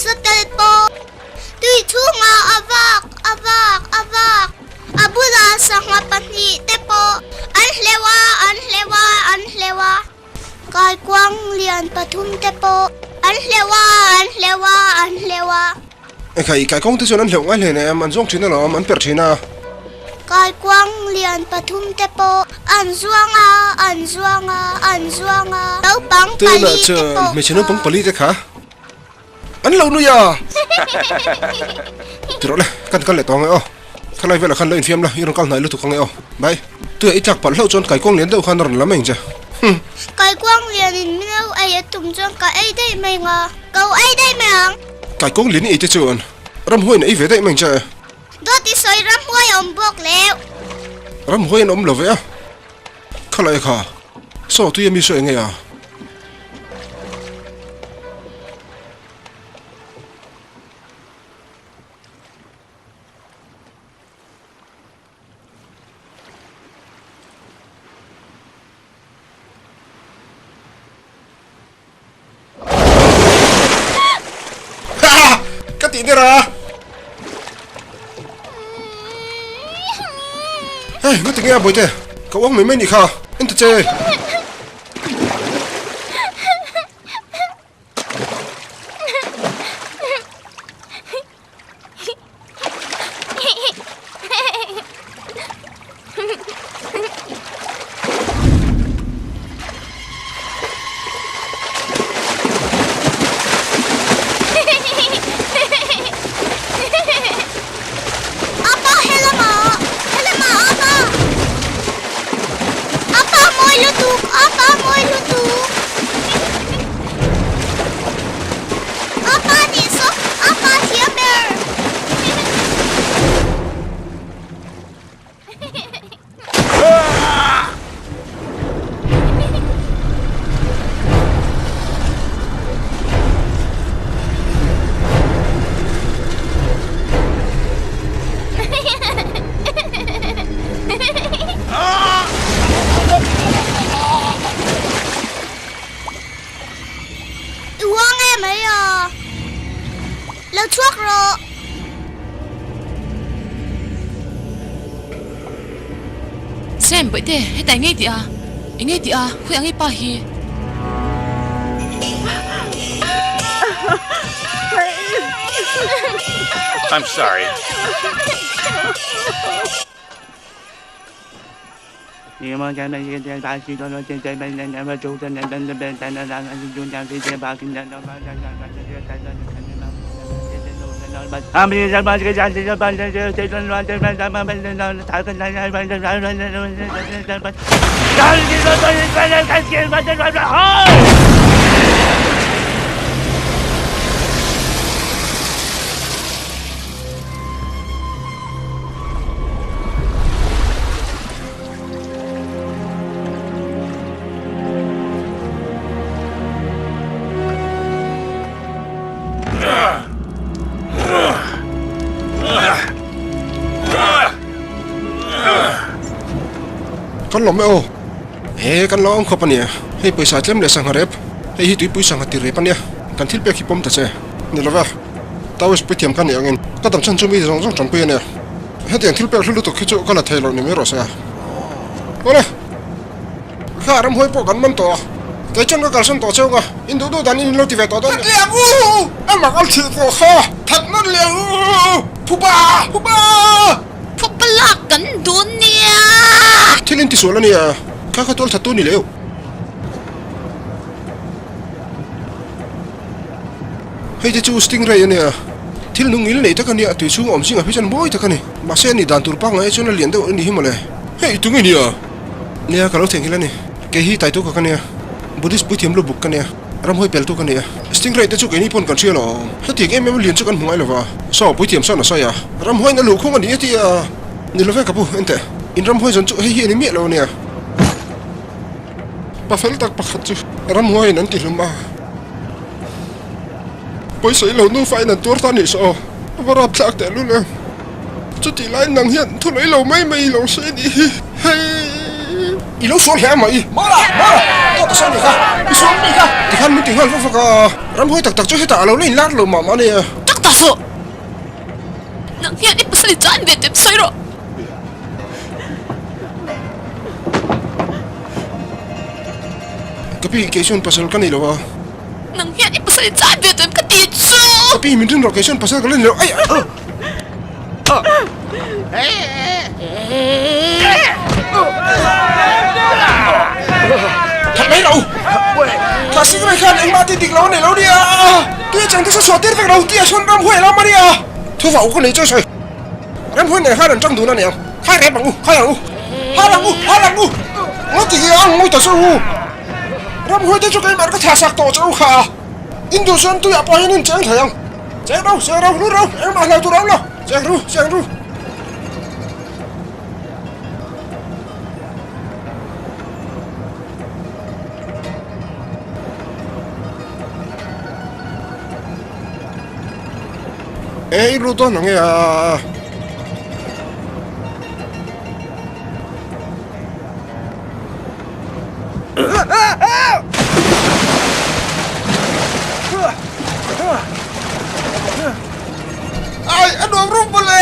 Satel pawh tui chhungah a vak a vak a vak. A bulah sangha pahnihte pawh an hleuh a, an hleuh a, an hleuh a. Kaikuang lian pathumte pawh an hleuh a, an hleuh a, an hleuh a. Ekhai, kaikuang te chuan an hleuh ngai hle nem, an zawng thin alawm, an perh thin a. Kaikuang lian pathumte pawh an zuang a, an zuang a, an zuang a. Naupang Tunah pali te chuan pawh hmeichhe kha. naupang pali te kha an lo nui a. Ti rawh le, kan kal leh tawh ange aw. Khalai velah khan lo infiam la, i rawn kal hnai lutuk ange aw. Bye. Tuia i tlak palh hlauh chuan kaikuang lian deuh khan a rawn lam eng che. Humm. Kaikuang lianin min lo ei a tum chuan ka ei daih mai ang a, ka lo ei daih mai ang. Kaikuang lian i ei te chuan ramhuai in a ei ve daih mai ang che. Dawt i sawi ramhuai a awm bawk leu. Ramhuai an awm lo ve a. Khalai kha, saw tuia mi saw eng nge a? Ka tih der a. Hei, nga tinge a bawihte? Ka uang mai mai nih kha. En ta che. Apa helama helama apa apa mawi lutuk apa mawi lutuk A pa nih saw a pa thiam ber. I uang em mai a, lo chhuak rawh. Sam, Bawihte, hetah engei tih a? Engei tih a? Khawi ang i pa hi? I'm sorry. Kan lawm e aw. E kan lo awm khawp a nia. Hei pawisa tlem leh sangha rep. Hei hi tuipui sangha tir rep a nia. Kan thil pek hi pawm ta che. Ni lova. Tawis puithiam ka nih angin ka dam chhan chu mi zawng zawng tanpui a nia. Hetiang thil pek hlu lutuk hi chu ka la thei loh ni mai rawh se a. Awle! Kha ramhuai pawh kan man tawh a, kei chuan ka kalsan tawh cheu nga, in duh duh dan in lo ti ve tawh dawn nia. That leh ang u! A mak a thih tawh kha! That nawn leh ang u! Phuba! Phuba! Phuba lak kan dun nia! Thil in tisual a nia, kha kha tual that tu ni leh u. Hei te chu stingray a nia, thil nung ngil nei tak a nia, tui chhung a awm zingah phei chuan mawi tak a ni. Mahse a nih dan tur pangngai chuan a lian deuh a ni hi mawle. Hei tunge i nia? Nia ka lo theihnghilh a ni. Kei hi Taituka ka nia, Buddhist puithiam lu buk ka nia, ramhawi peltu ka ni a. Stingray te chu keini pawn kan hria lo. Hetiang em em a lian chu kan hmu ngai lo va. Saw puithiam sawn a sawi a, ramhawiin a luhkhung a ni a ti a. Ni lo ve ka pu, enteh, in ramhawi zawn chu hei hi a ni miah lo a nia. Pa fel tak pakhat chu ramhuaiin an tihlum a, pawisa i lo nufa in an tuar ta anih saw, a va rapthlak teh lul em. Chutih laiin nang hian thu lei lo mai mai i lo hre anih hi, hei. I lo sual hle mai. Mawla! Mawla! Dawt a sawi nih kha. I sual nih kha. Tikhan min ti nghal vak vak a. Ramhuai tak tak chu hetah a lo la inlar lo mah mah a nia. Tak ta suh! Nang hian i pasal i chan ve tep sawi rawh. Ka pi, kei chuan pasal ka nei lo a. Nang hian i pasal i chan ve tawh em ka ti chu! Ka pi, min rin rawh, kei chuan pasal ka la nei lo. Ai! That mai lo! Thla sik rai khan engmah ti dik lo a nei lo nia! Tui a chang te chu suah tir vek lo tih a sawn ram huai lam a nia! Thu vah u ka nei chawi sawi. Ram huai nen khan an tang dun a niang. Khai rep ang u, khai ang u. Hal ang u, hal ang u! Ngaw ti hi a ang ngawi ta che u. Ram huai te chu keimah ka thah sak tawh che u kha a. In duh chuan tuiah pawh hian in cheng thei ang. Cheng ro, cheng ro, lut ro, engmah hlau tur a awm lo. Cheng ru, cheng ru. E i lut dawn ang e a. Ai a nuam ru mawle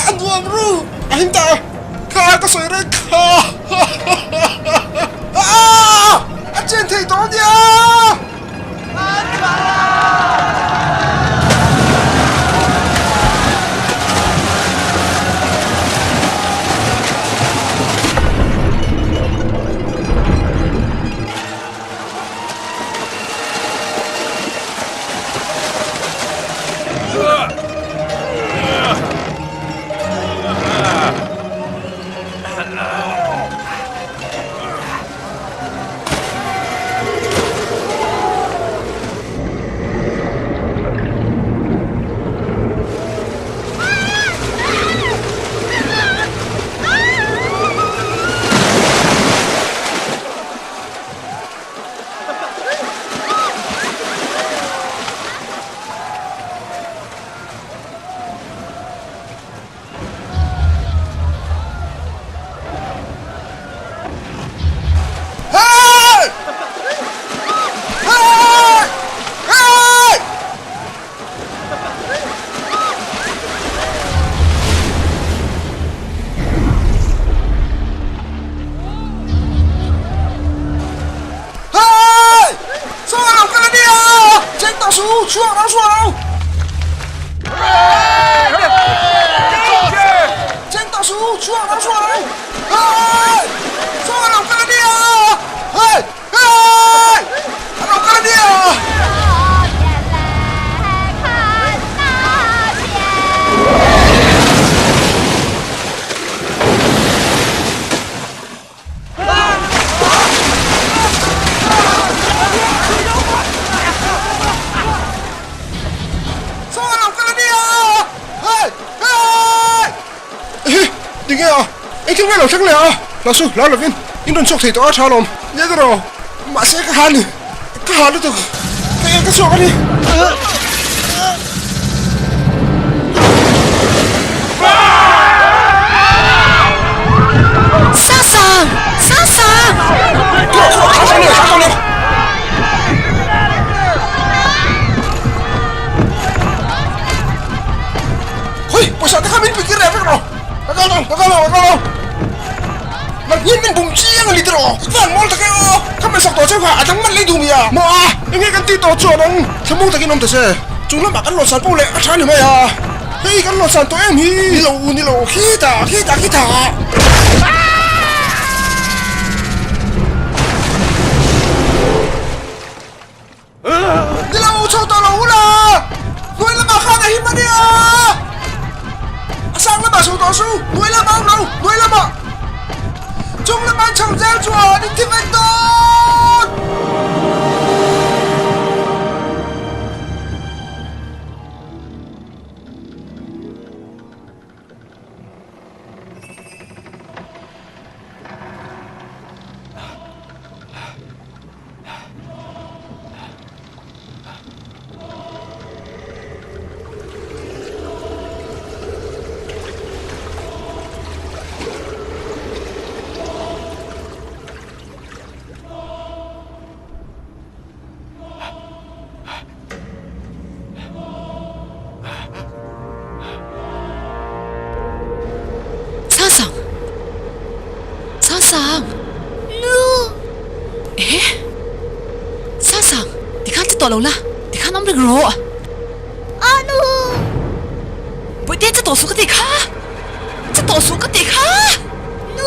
a nuam ru a him ta kha ka sawi reng kha a chen thei tawh ania. Tinge a? Engthil nge lo thleng leh a? Hlausu, hlau lovin in rawn chhuak thei tawh a tha alawm. Nia ka rawh, mahse ka ha ni, ka ha lutuk, ka eng ka chhuak a ni. Sasang! Sasang! Hoi, pawisa te kha min pikir leh vek rawh. Ka kal lo, ka kal lo, ka kal lo. Nang hian min bum chiang a ni tiraw? I van mawl tak e aw. Ka hmeisak tawh cheu kha a dang man lei duh mi a. Maw a, enge kan tih tawh chuan ang thlamuang takin awm ta se. Chung lamah kan lawhsan poh leh a tha ni mai a. Hei kan lawhsan tawh em hi? Ni lo, ni lo, khitah, khitah, khitah. Ni lo, chho tawh lo ula! Hnuai lamah khan a him a nia! A sang lamah chho tawh su! Hnuai lamah awm lo! Hnuai lamah! Chung lamah an chho zel chuan in thi vek dawn! Sangsang! Nu! Ehe! Sangsang, tikhan che tawh lo la, tikhan awm reng rawh. A nu! Bawihte che tawh suh ka tih kha! Che tawh suh ka tih kha! Nu!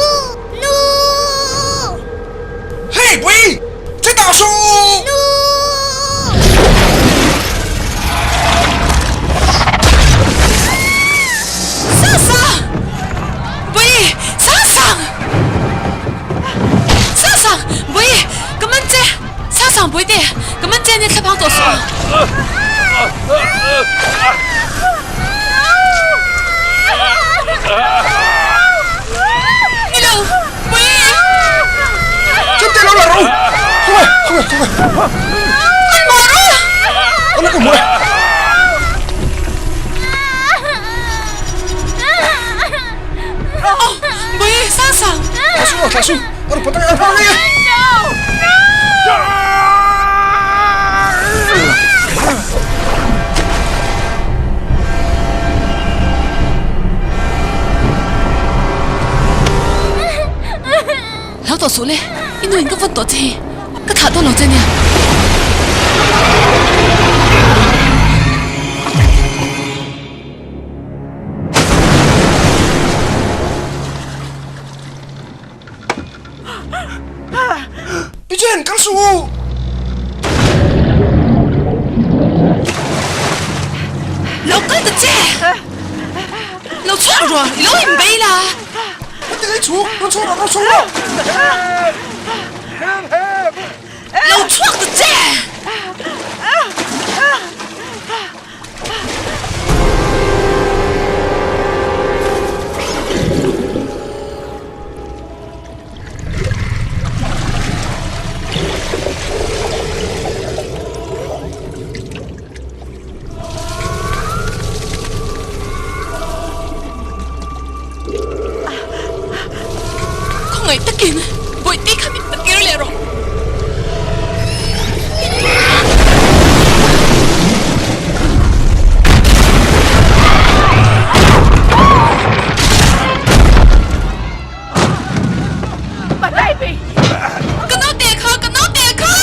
Nu! Hey Bawi! Che tawh suh! Nu! Sangsang! Bawi! Sangsang! Sangsang! Bawi! Ka man che! Sangsang Bawihte! Ka man che ania thlaphang tawh suh ang! Ni lo! Bawi! Chemte lo la rawh u! Khawngaih! Khawngaih! Khawngaih! An mawh rawh! Ala ka hmu e! Bawi! Sangsang! Thla su aw, thla su! A rawn pawt ang e, a rawn pawt ang e! Hlau tawh suh le, i nu in ka vawn tawh che hi, ka thlah dawn lo che nia. Pi Jen, kal suh u! Lo kal ta che! Lo chhuak rawh, i lo inbei la! Ka ti lei chhuk, rawn chhuak rawh, rawn chhuak rawh! Lo chhuak ta che! Khawngaih takin Bawihte kha min pe kir leh rawh. Ka naute kha, ka naute kha!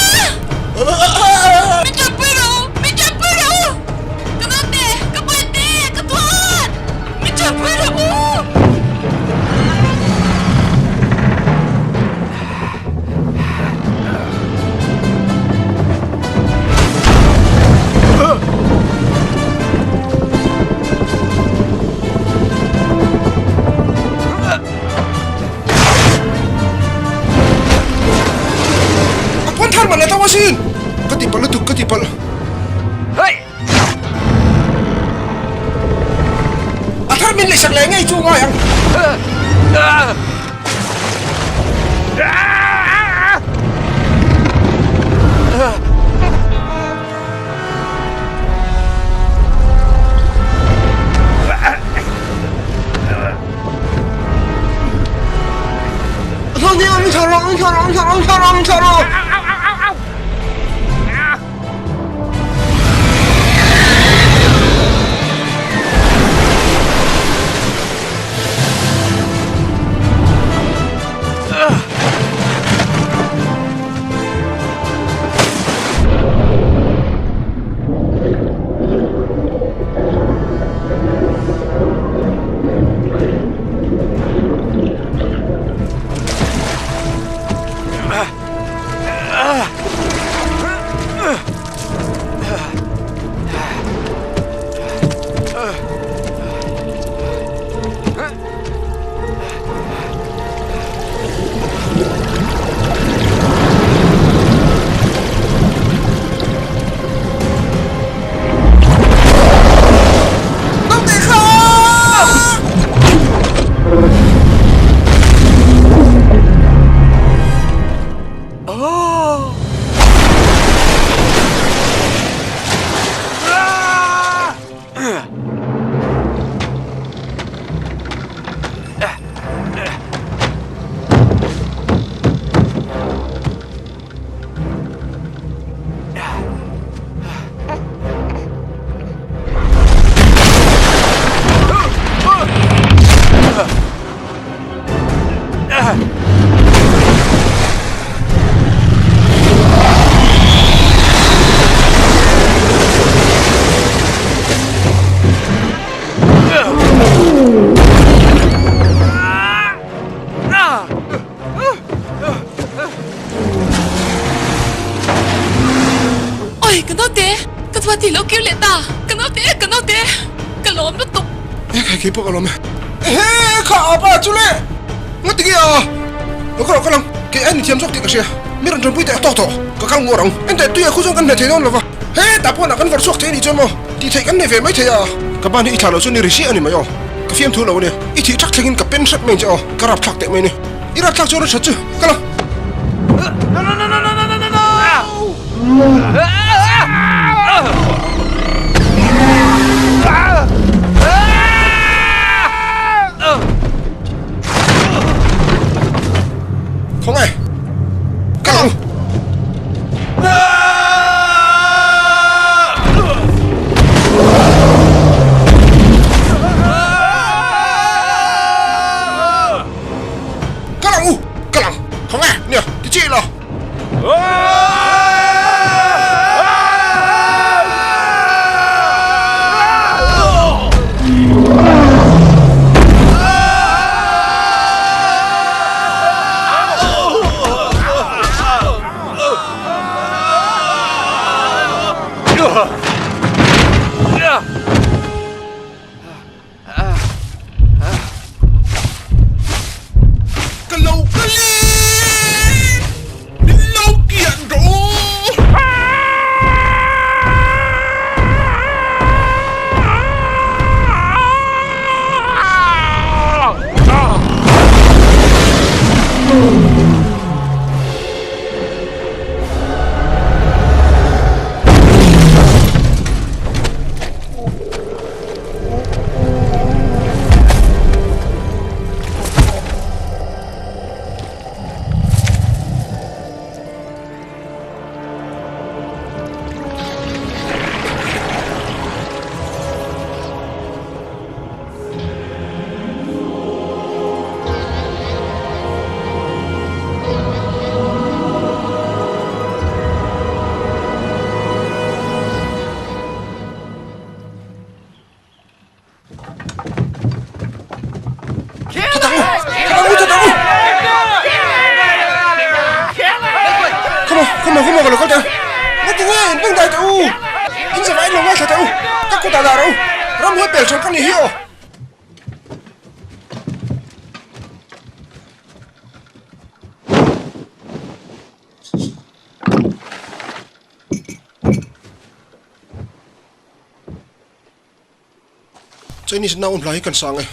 Min tanpui rawh u, min tanpui rawh u! Ka naute, ka bawihte, ka tuat! Min tanpui rawh u! A pawn thar man a tho asin! Ka tihpalh lutuk, ka tihpalh. A thar min leisak leh ngei chu ngai ang. Ehe kei pawh ka lawm e. Ehe kha apa chu le! Nga ti nge a? Lo kal rawh ka lang, kei a inthiam zawk tih ka hria. Mi rawn tanpui teh a tawk tawh, ka kal nguar ang. Enteh tuiah khu chuan kan hne thei dawn lova, hetah pawnah kan vawrh chhuak thei a nih chuan maw tih theih kan nei ve mai thei a. Ka ban hi i thlah loh chuan i ri hriah a ni mai aw. Ka fiamthu lo a nia, i thih thak thlengin ka pen hrep mai ang che aw, ka rapthlak teh mai a ni. I rapthlak chuan a that chu, ka la. Khawngaih ka lang. Ka lang u, ka lang. Khawngaih nia, ti chi ila. Ka lo kal e! Min lo kian rawh u! Chinese nau hla hi kan sang e.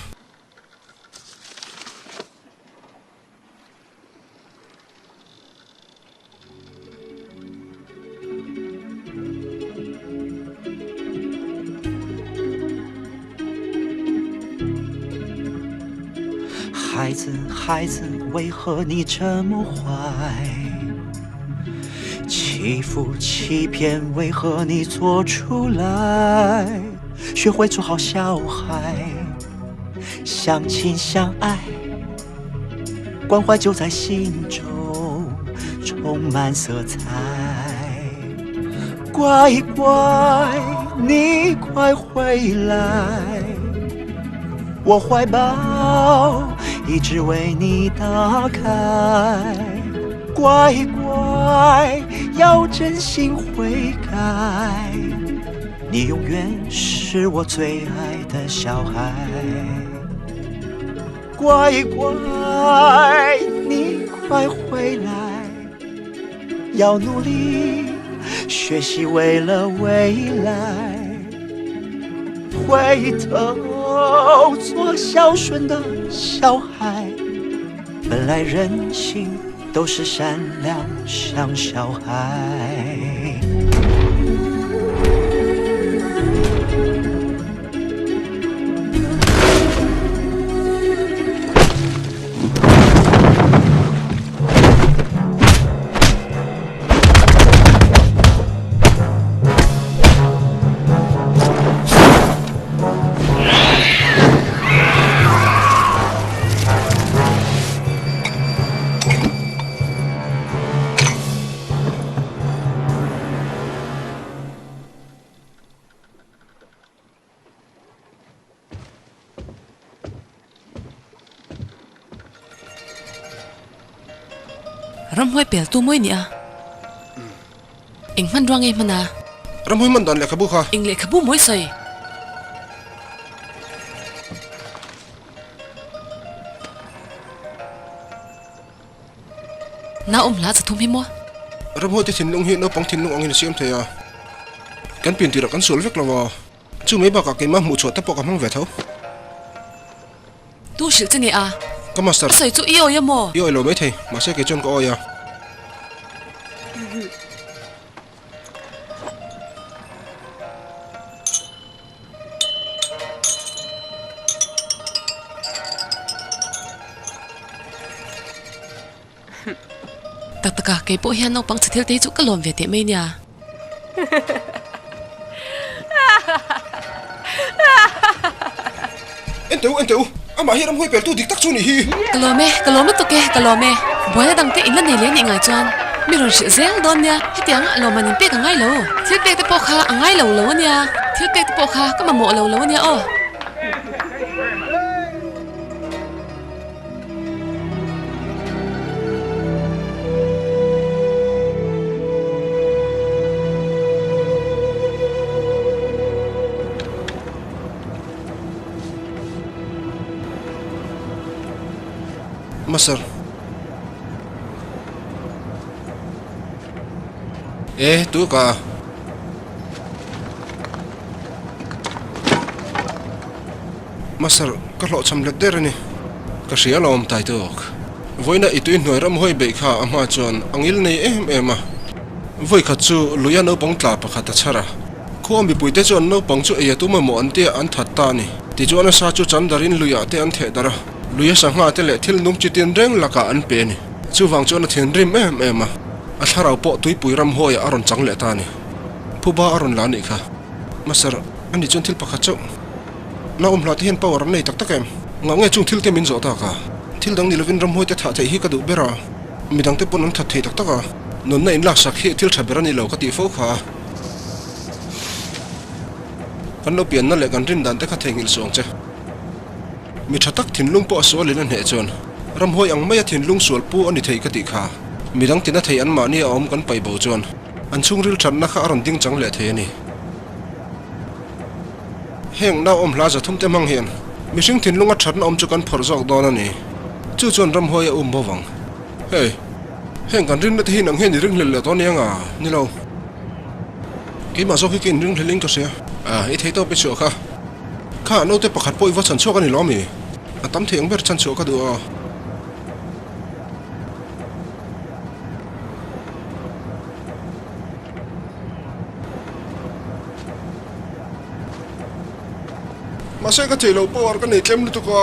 孩子， 孩子， 为何你这么坏？ 欺负欺骗， 为何你做出来？ 学会做好小孩， 相亲相爱， 关怀就在心中， 充满色彩。 乖乖， 你快回来， 我怀抱一直为你打开。 乖乖， 要真心悔改， 你永远是我最爱的小孩。 乖乖， 你快回来， 要努力学习， 为了未来。 回头做孝顺的小孩， 本来人性都是善良， 像小孩。 Ramhuai pel tu mawi nia. Eng hmanrua nge hman a? Ramhuai hman dan lehkhabu kha. Eng lehkhabu mawi sawi? Nau awm hla chathum hi maw? Ramhuaite thinlung hi naupang thinlung angin a siam thei a, kan pian tirah kan sual vek lo a, chu mai bakah keimah hmuh chhuah te pawh ka hmang ve tho. Tu hrilh che nge a? Ka master. A sawi chu i awi a maw? I awi lo maithei, mahse kei chuan ka awi a. Tak tak a, kei pawh hian naupang chhe thil te hi chu ka lawm ve teh mai nia. En teh u, en teh u, amah hi ramhuai peltu dik tak chu nih hi. Ka lawm e, ka lawm lutuk e, ka lawm e. Buaina dang te in la nei leh nih ngai chuan mi rawn hrilh zel dawn nia. Hetiang a lawm an inpek a ngai lo. Thil pek te pawh kha a ngai lo lo a nia. Thil pek te pawh kha ka mamawh lo lo a nia aw. Master. E, tu ka. Master, ka hlawhchham let der a ni. Ka hria alawm tai tawk. Vawiina i tui hnuai ram hawi beih kha a hma chuan a ngil nei em em a. Vawi khat chu luia naupang tla pakhat a chhar a. Khua mipuite chuan naupang chu ei a tum emaw an tia an that ta a ni. Tichuan a sa chu chan darin luiah te an theh darh a. Luia sangha te leh thil nung chi tin reng lakah an pe a ni. Chuvang chuan a thinrim em em a. A thlarau pawh tuipui ram hawiah a rawn chang leh ta a ni. Phuba a rawn la a nih kha. Master, ani chuan thil pakhat chauh. Naum hla te hian power an nei tak tak em? Ngah nge chung thil te min zawh tak a? Thil dang ni lovin ramhuai te thah theih hi ka duh ber a, midang te pawn an that thei tak tak a, nunna in laksak hi thil tha ber a ni lo ka tih fo kha. Kan lo pianna leh kan rin dan te kha theihnghilh suh ang che. Mi tha tak thinlung pawh a sual in a hneh chuan ramhuai ang maia thinlung sual pu a ni thei ka tih kha. Midang tina thei an mahni a awm kan paih bo chuan an chhungril thatna kha a rawn ding chang leh thei a ni. Heng nauawm hla zathum te hmang hian mihring thinlunga thatna awm chu kan phawrh zawk dawn a ni. Chu chuan ramhuai a um bawk ang. Hei, heng kan rinna te hi nang hian i ringhlel leh dawn nia nga? Ni lo. Keimah zawk hi ka inringhlel in ka hria. A, i thei tawp i chhuah kha. Kha, naute pakhat pawh i va chhan chhuak a ni lo ami? A tam thei ang ber chhan chhuah ka duh a. Mahse ka theih loh power ka nei tlem lutuk a.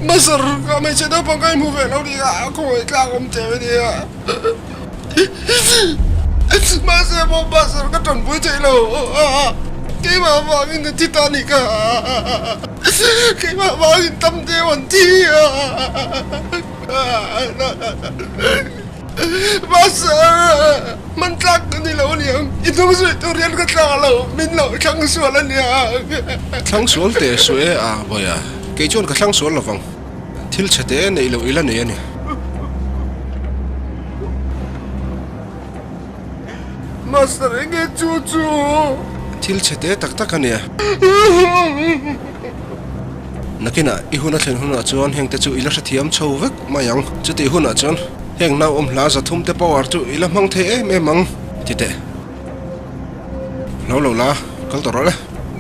Master ka hmeichhe naupang ka inhmu ve lo ni a, khawngaih tlak awm che a nia. Mahse maw Master ka tanpui theih lo keimah vangin a thi ta nih kha keimah vangin tam deuh an thi a Master man tlak ka ni lo aniang i hnung zui tur hian ka tlak lo min lo thlang sual aniang. Thlang sual teh suh e a Bawia kei chuan ka thlang sual lovang. Thil chhe te neih loh ila nei a ni. Master enge chu chu? Thil chhe te tak tak a nia. Nakinah i hun a thlen hunah chuan heng te chu i la hrethiam chho vek mai ang. Chutih hunah chuan heng nauawm hla zathum te power chu i la hmang thei em em ang ti teh. Hlo lo la, kal tawh rawh le.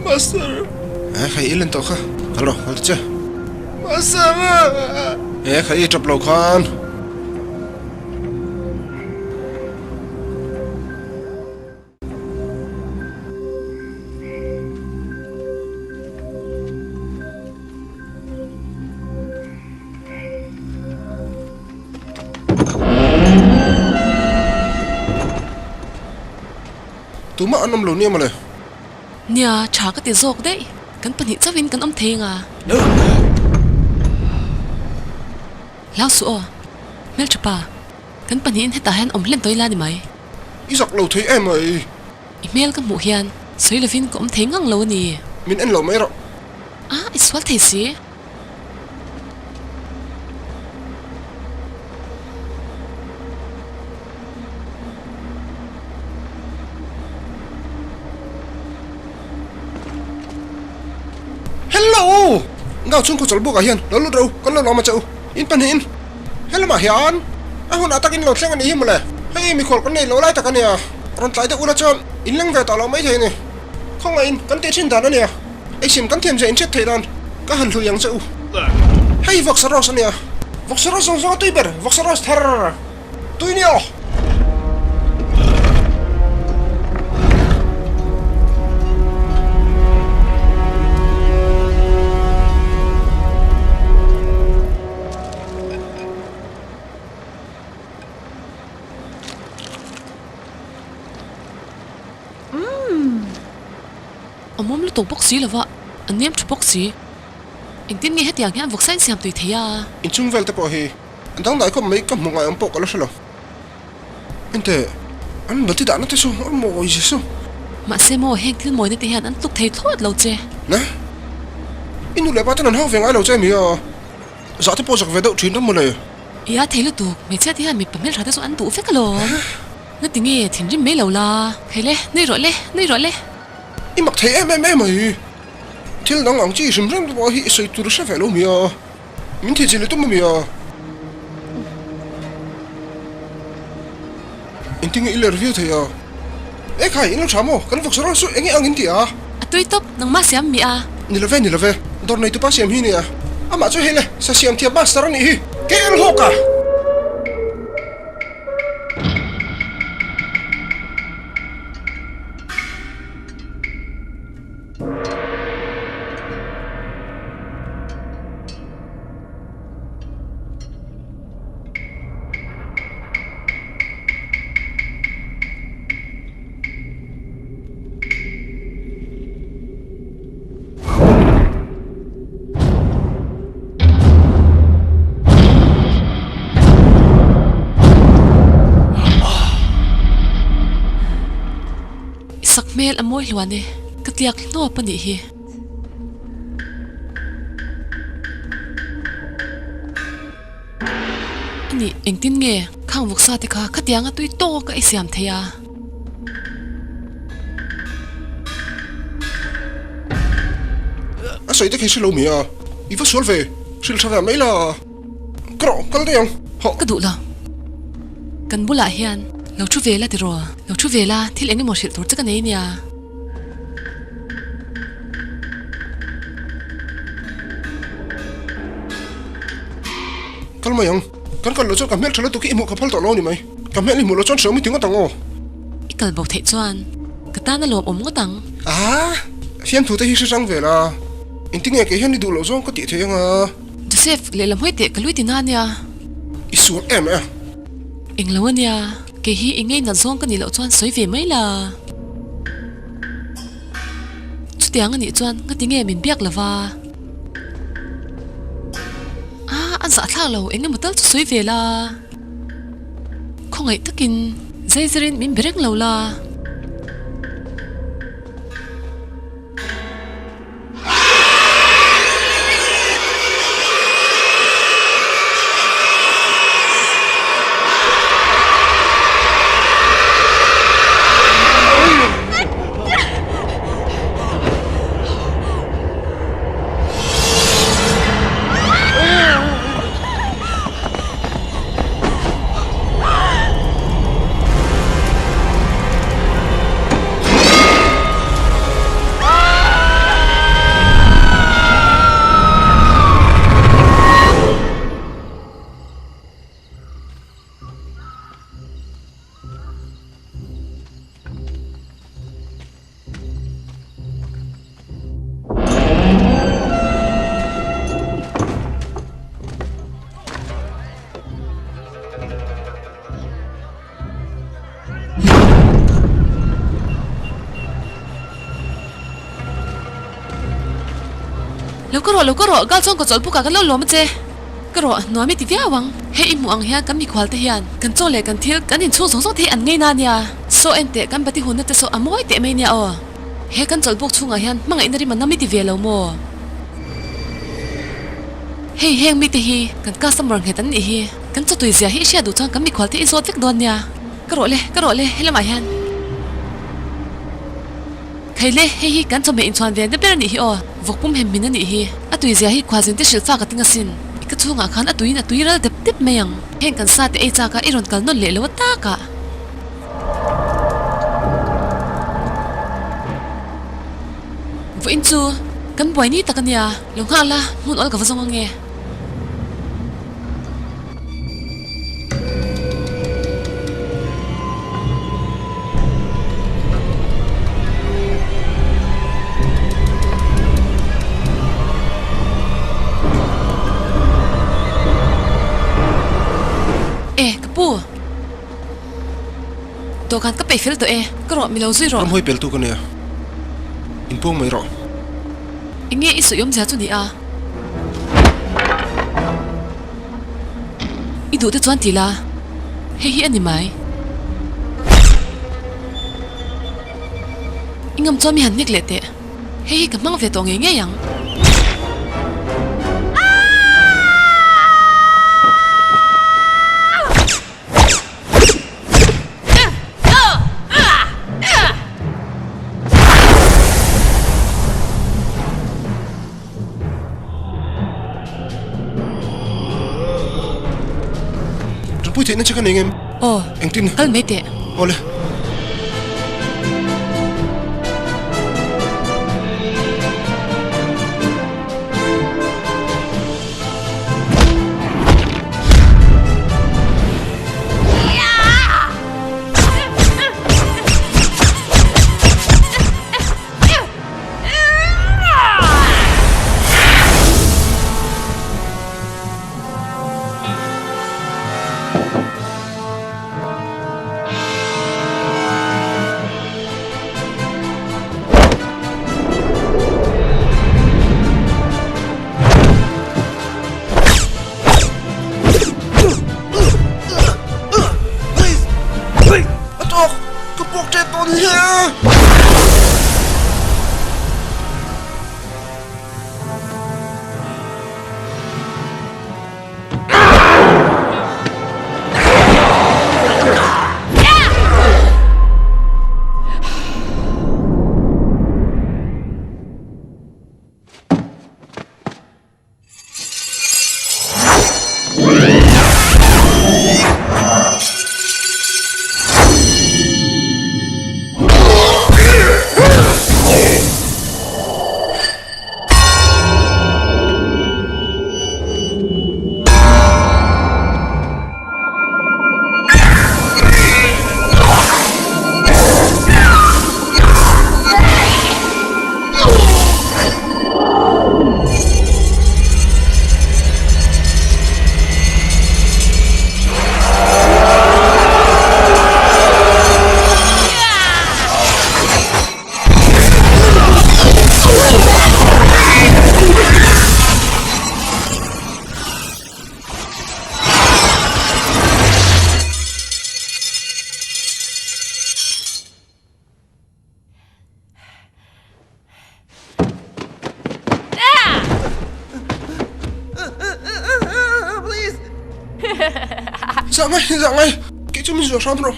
Master. Eh, khai i len tawh kha. Kal rawh, kal ta che. Master. Eh, khai i tap lo khan. Tumah an awm lo nia mawle. Nia, tha ka ti zawk daih. Kan pahnih chauhin kan awm thei anga. Hlau suh aw. Hmeltha pa, kan pahnihin hetah hian awm hlen tawh ila ni mai. I zak lo thei em ai. I hmel ka hmuh hian sawi lovin ka awm thei ngang lo a ni. Min en lo mai rawh. A, i sual thei si. Ngau chhungkaw chawlhbukah hian lo lut rawh u, kan lo lawm a che u. In pahnihin he lamah hian a hunah takin lo thleng a nih hi mawle. Hei mikhual kan nei lo lai tak a nia, rawn tlai deuh ula chuan in leng ve tawh lo maithei a ni. Khawngaihin kan tih thin dan a nia, eisim kan thiam zia in hriat theih dan ka han hlui ang che u. Hei vawksa rose a nia, vawksa rose zawng zawng a tui ber, vawksa rose thar tui nia aw. Awmawm lutuk bawk si lova, a nem tha bawk si. Engtin nge hetiang hian vawksa in siam tui thei a? Inchhung vel te pawh hi a dangdai khawp mai ka hmu ngai ang pawh ka la hre lo. Enteh, an bati dahna te chu a mawi zia chu. Mahse maw heng thil mawina te hian an tluk thei thlawt lo che. Ne? I nu leh pa ten an hau ve ngai lo che mi a? Zah te pawh zak ve deuh thin ram mawle. I a thei lutuk, hmeichhia te hian mipa hmeltha te chu an duh vek alawm. Ngati nge thinrim mai lo la? Hei le, nui rawh le, nui rawh le. I mak thei em em em mai. Thil dang ang chi hrim hrim te pawh hi i sawi tur hre ve lo mi a? Min thei chi lutuk mai a. Engtin nge i ler viau thei a? E khai, in lo tha maw? Kan vawksa rawn chu eng nge ang in ti a? A tui tawp, nangmah siam mi a? Ni lo ve, ni lo ve. Dawr nei tupa siam hi nia. Amah chu hei le, sa siam thiam master a nih hi. Kei el hawk a! I sak hmel a mawi hluan e, ka tliak hnawp a nih hi. A nih, engtin nge khang vawksa te kha khatianga tui tawk a i siam thei a? A sawi te khi hre lo mi a, i va sual ve, hrilh tha ve mai la. Ka rawh, kal daih ang, hawh. Ka duh lo. Kan bulah hian lo thu ve la tiraw, lo thu ve la thil eng emaw hrilh tur che ka nei nia. Kal mai ang, kan kal loh chuan ka hmel tha lutuk hi i hmuh ka phal tawh lo a ni mai. Ka hmel i hmuh loh chuan hreawm i ti ngawt ang aw. I kal bo theih chuan ka tan a lawmawm ngawt ang. Aa, fiamthu te hi hre hrang ve la, engtinge kei hian i duh loh zawng ka tih theih ang a. Joseph, lehlam hawi teh ka lui ti na nia. I sual em e. Englo a nia, kei hi i ngei nat zawng ka nih loh chuan sawi ve mai la. Chutiang a nih chuan ngati nge min biak lova? A, a zahthlak lo, eng emaw tal chu sawi ve la. Khawngaih takin zaizirin min be reng lo la. Lo ka rawh, lo ka rawh, gal chuan ka chawlh buk ah ka lo lawm a che. Ka rawh, nuam i ti viau ang. Hei i hmuh ang hian kan mikhual te hian kan chaw leh kan thil kan inchhung zawng zawng te hi an ngei na nia. Saw en teh kan bati hunna te saw a mawi teh mai nia aw. He kan chawlh buk chhungah hian hmangaihna rim a nam i ti ve lo maw? Hei heng mite hi kan customer nghet an nih hi. Kan chawtui zia hi i hriat duh chuan kan mikhual te i zawt vek dawn nia. Ka rawh le, ka rawh le, helamah hian. Khaile, hei hi kan chawhmeh inchhuan ve na ber a nih hi aw. Vawk pum hem min a nih hi. A tui zia hi khuazin te hrilh fak a ting asin. I ka chhungah khan a tuiin a tui ral dep dep mai ang. Heng kan sa te ei chak a i rawn kal nawn leh lo a takah. Vawiin chu kan buai ni tak a nia, lo nghak la, hmun awl ka va zawng ange. E, ka pu. Dawhkan ka peih fel tawh e, ka rawh mi lo zui rawh. Ramhawi pel tu ka nia, inpuang mai rawh. Enge i sawi awmzia chu ni a? I duh te chuan ti la, hei hi a ni mai. I ngam chuan mi han hnek leh teh, hei hi ka hmang ve tawh ngei ngei ang. Ṭanpui theihna che ka nei ngem? Aw. Engtin? Kal mai teh. Awle. A tawk! Ka puak ṭep dawn hi a! Zah ngai, zah ngai, kei chu min zuah hram rawh.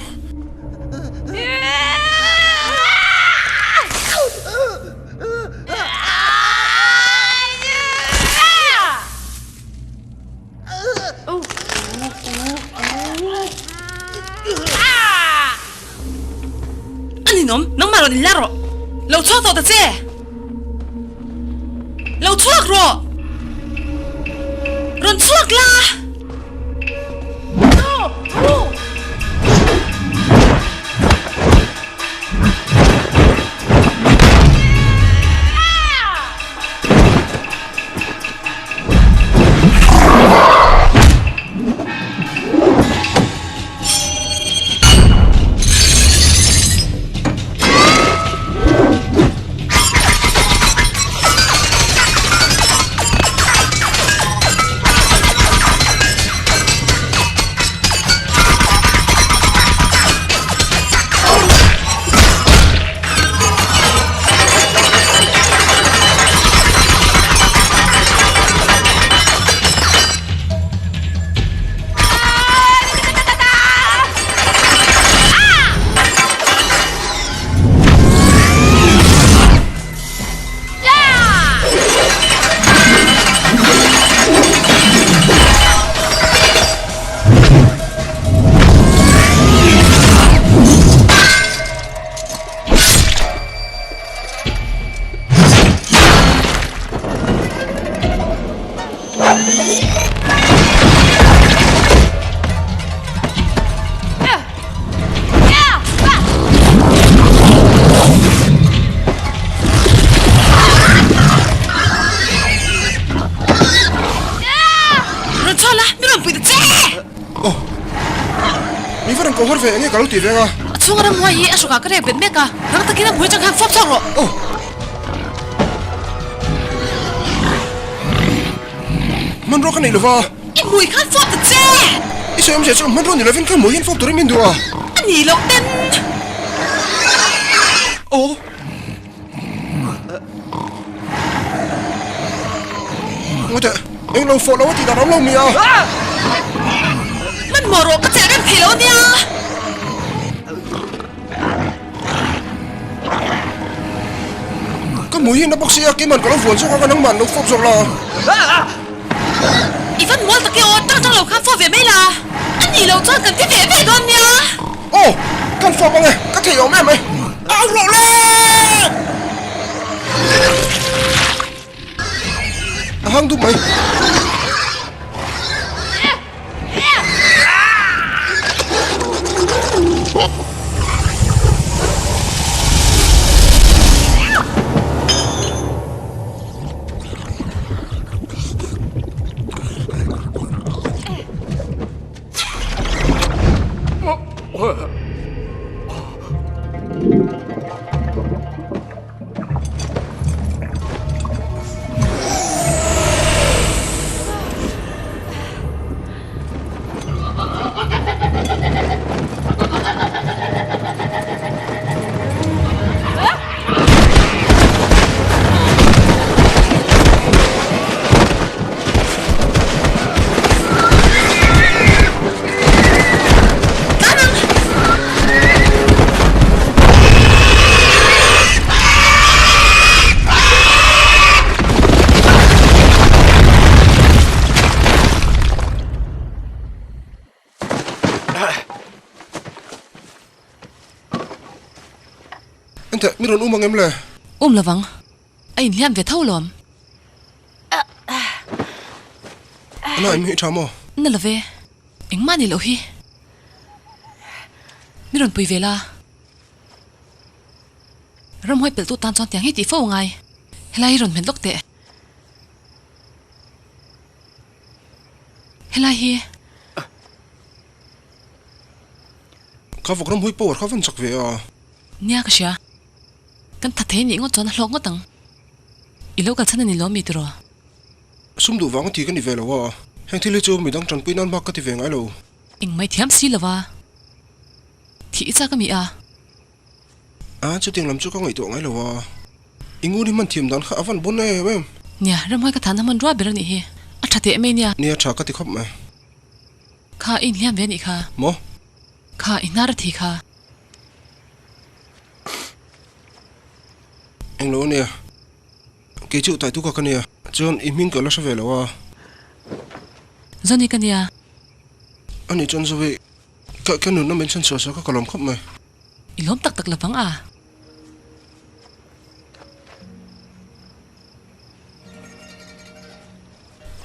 A ninawm, nangmah rawn inla rawh. Lo chhuak tawh ta che. Lo chhuak rawh. Rawn chhuak la. va rawn koh har ve enge ka lo ti veng a. A chhunga ramhuai hi a hrukah ka rek bet mek a, rang takin a hmui atang khan fawp chhuak rawh. Aw. Hmanrua ka nei lova. I hmui khan fawp ta che! I sawi awmzia chu hmanrua ni lovin ka hmui hian fawp turin min duh a. A ni loh ten. Aw. Ngawteh, eng lo fawh lo a tih dan awm lo mi a? Hmanhmawh rawh ka chelh rem thei lo ania. Ka hmui hi na bawk sia, keiman ka lo vuan zawk ang a, nangmah an lo fawp zawk la. I van mual tak e aw, tang tang lo khan fawp ve mai la. A nih loh chuan kan ti ve ve dawn nia. Aw, kan fawp ang e, ka thei awm em e. Au rawh le! A hang dup mai. Enteh, mi rawn um ang em le? Um lovang, a inhliam ve tho lawm. Ana em hi tha maw? Na love, engmah ni loh hi. Mi rawn pui ve la. Ramhuai pelh tu tan chuan tiang hi tih fo angai. Helai hi rawn hmet lawk teh. Helai hi. Ka vawk ramhuai power kha van chak ve a. Nia ka hria. Kan tha thei nih ngawt chuan a hlawk ngawt ang. I lo kalchhan a ni lo mi tiraw? Sum duh vang a ti ka ni ve lo a, heng thil hi chu midang tanpui nan bak ka ti ve ngai lo. Eng mai thiam si lo a, thih i chak a mi a? A, chutiang lam chu ka ngaihtuah ngai lo a, i ngun hi hman thiam dan kha a van bawn em em. Nia, ramhuai ka than a hman rua ber a nih hi, a tha teh mai nia. Nia, tha ka ti khawp mai. Kha, i inhliam ve a nih kha. Maw? Kha, i hnar a thi kha. Englo a nia. Kei chu tai tuka ka nia. Chuan i hming ka la hre ve lo a. Zoni ka nia. Ani chuan Zoe, ka ka nunna min chhan chhuah sa kha ka lawm khawp mai. I lawm tak tak lovang a.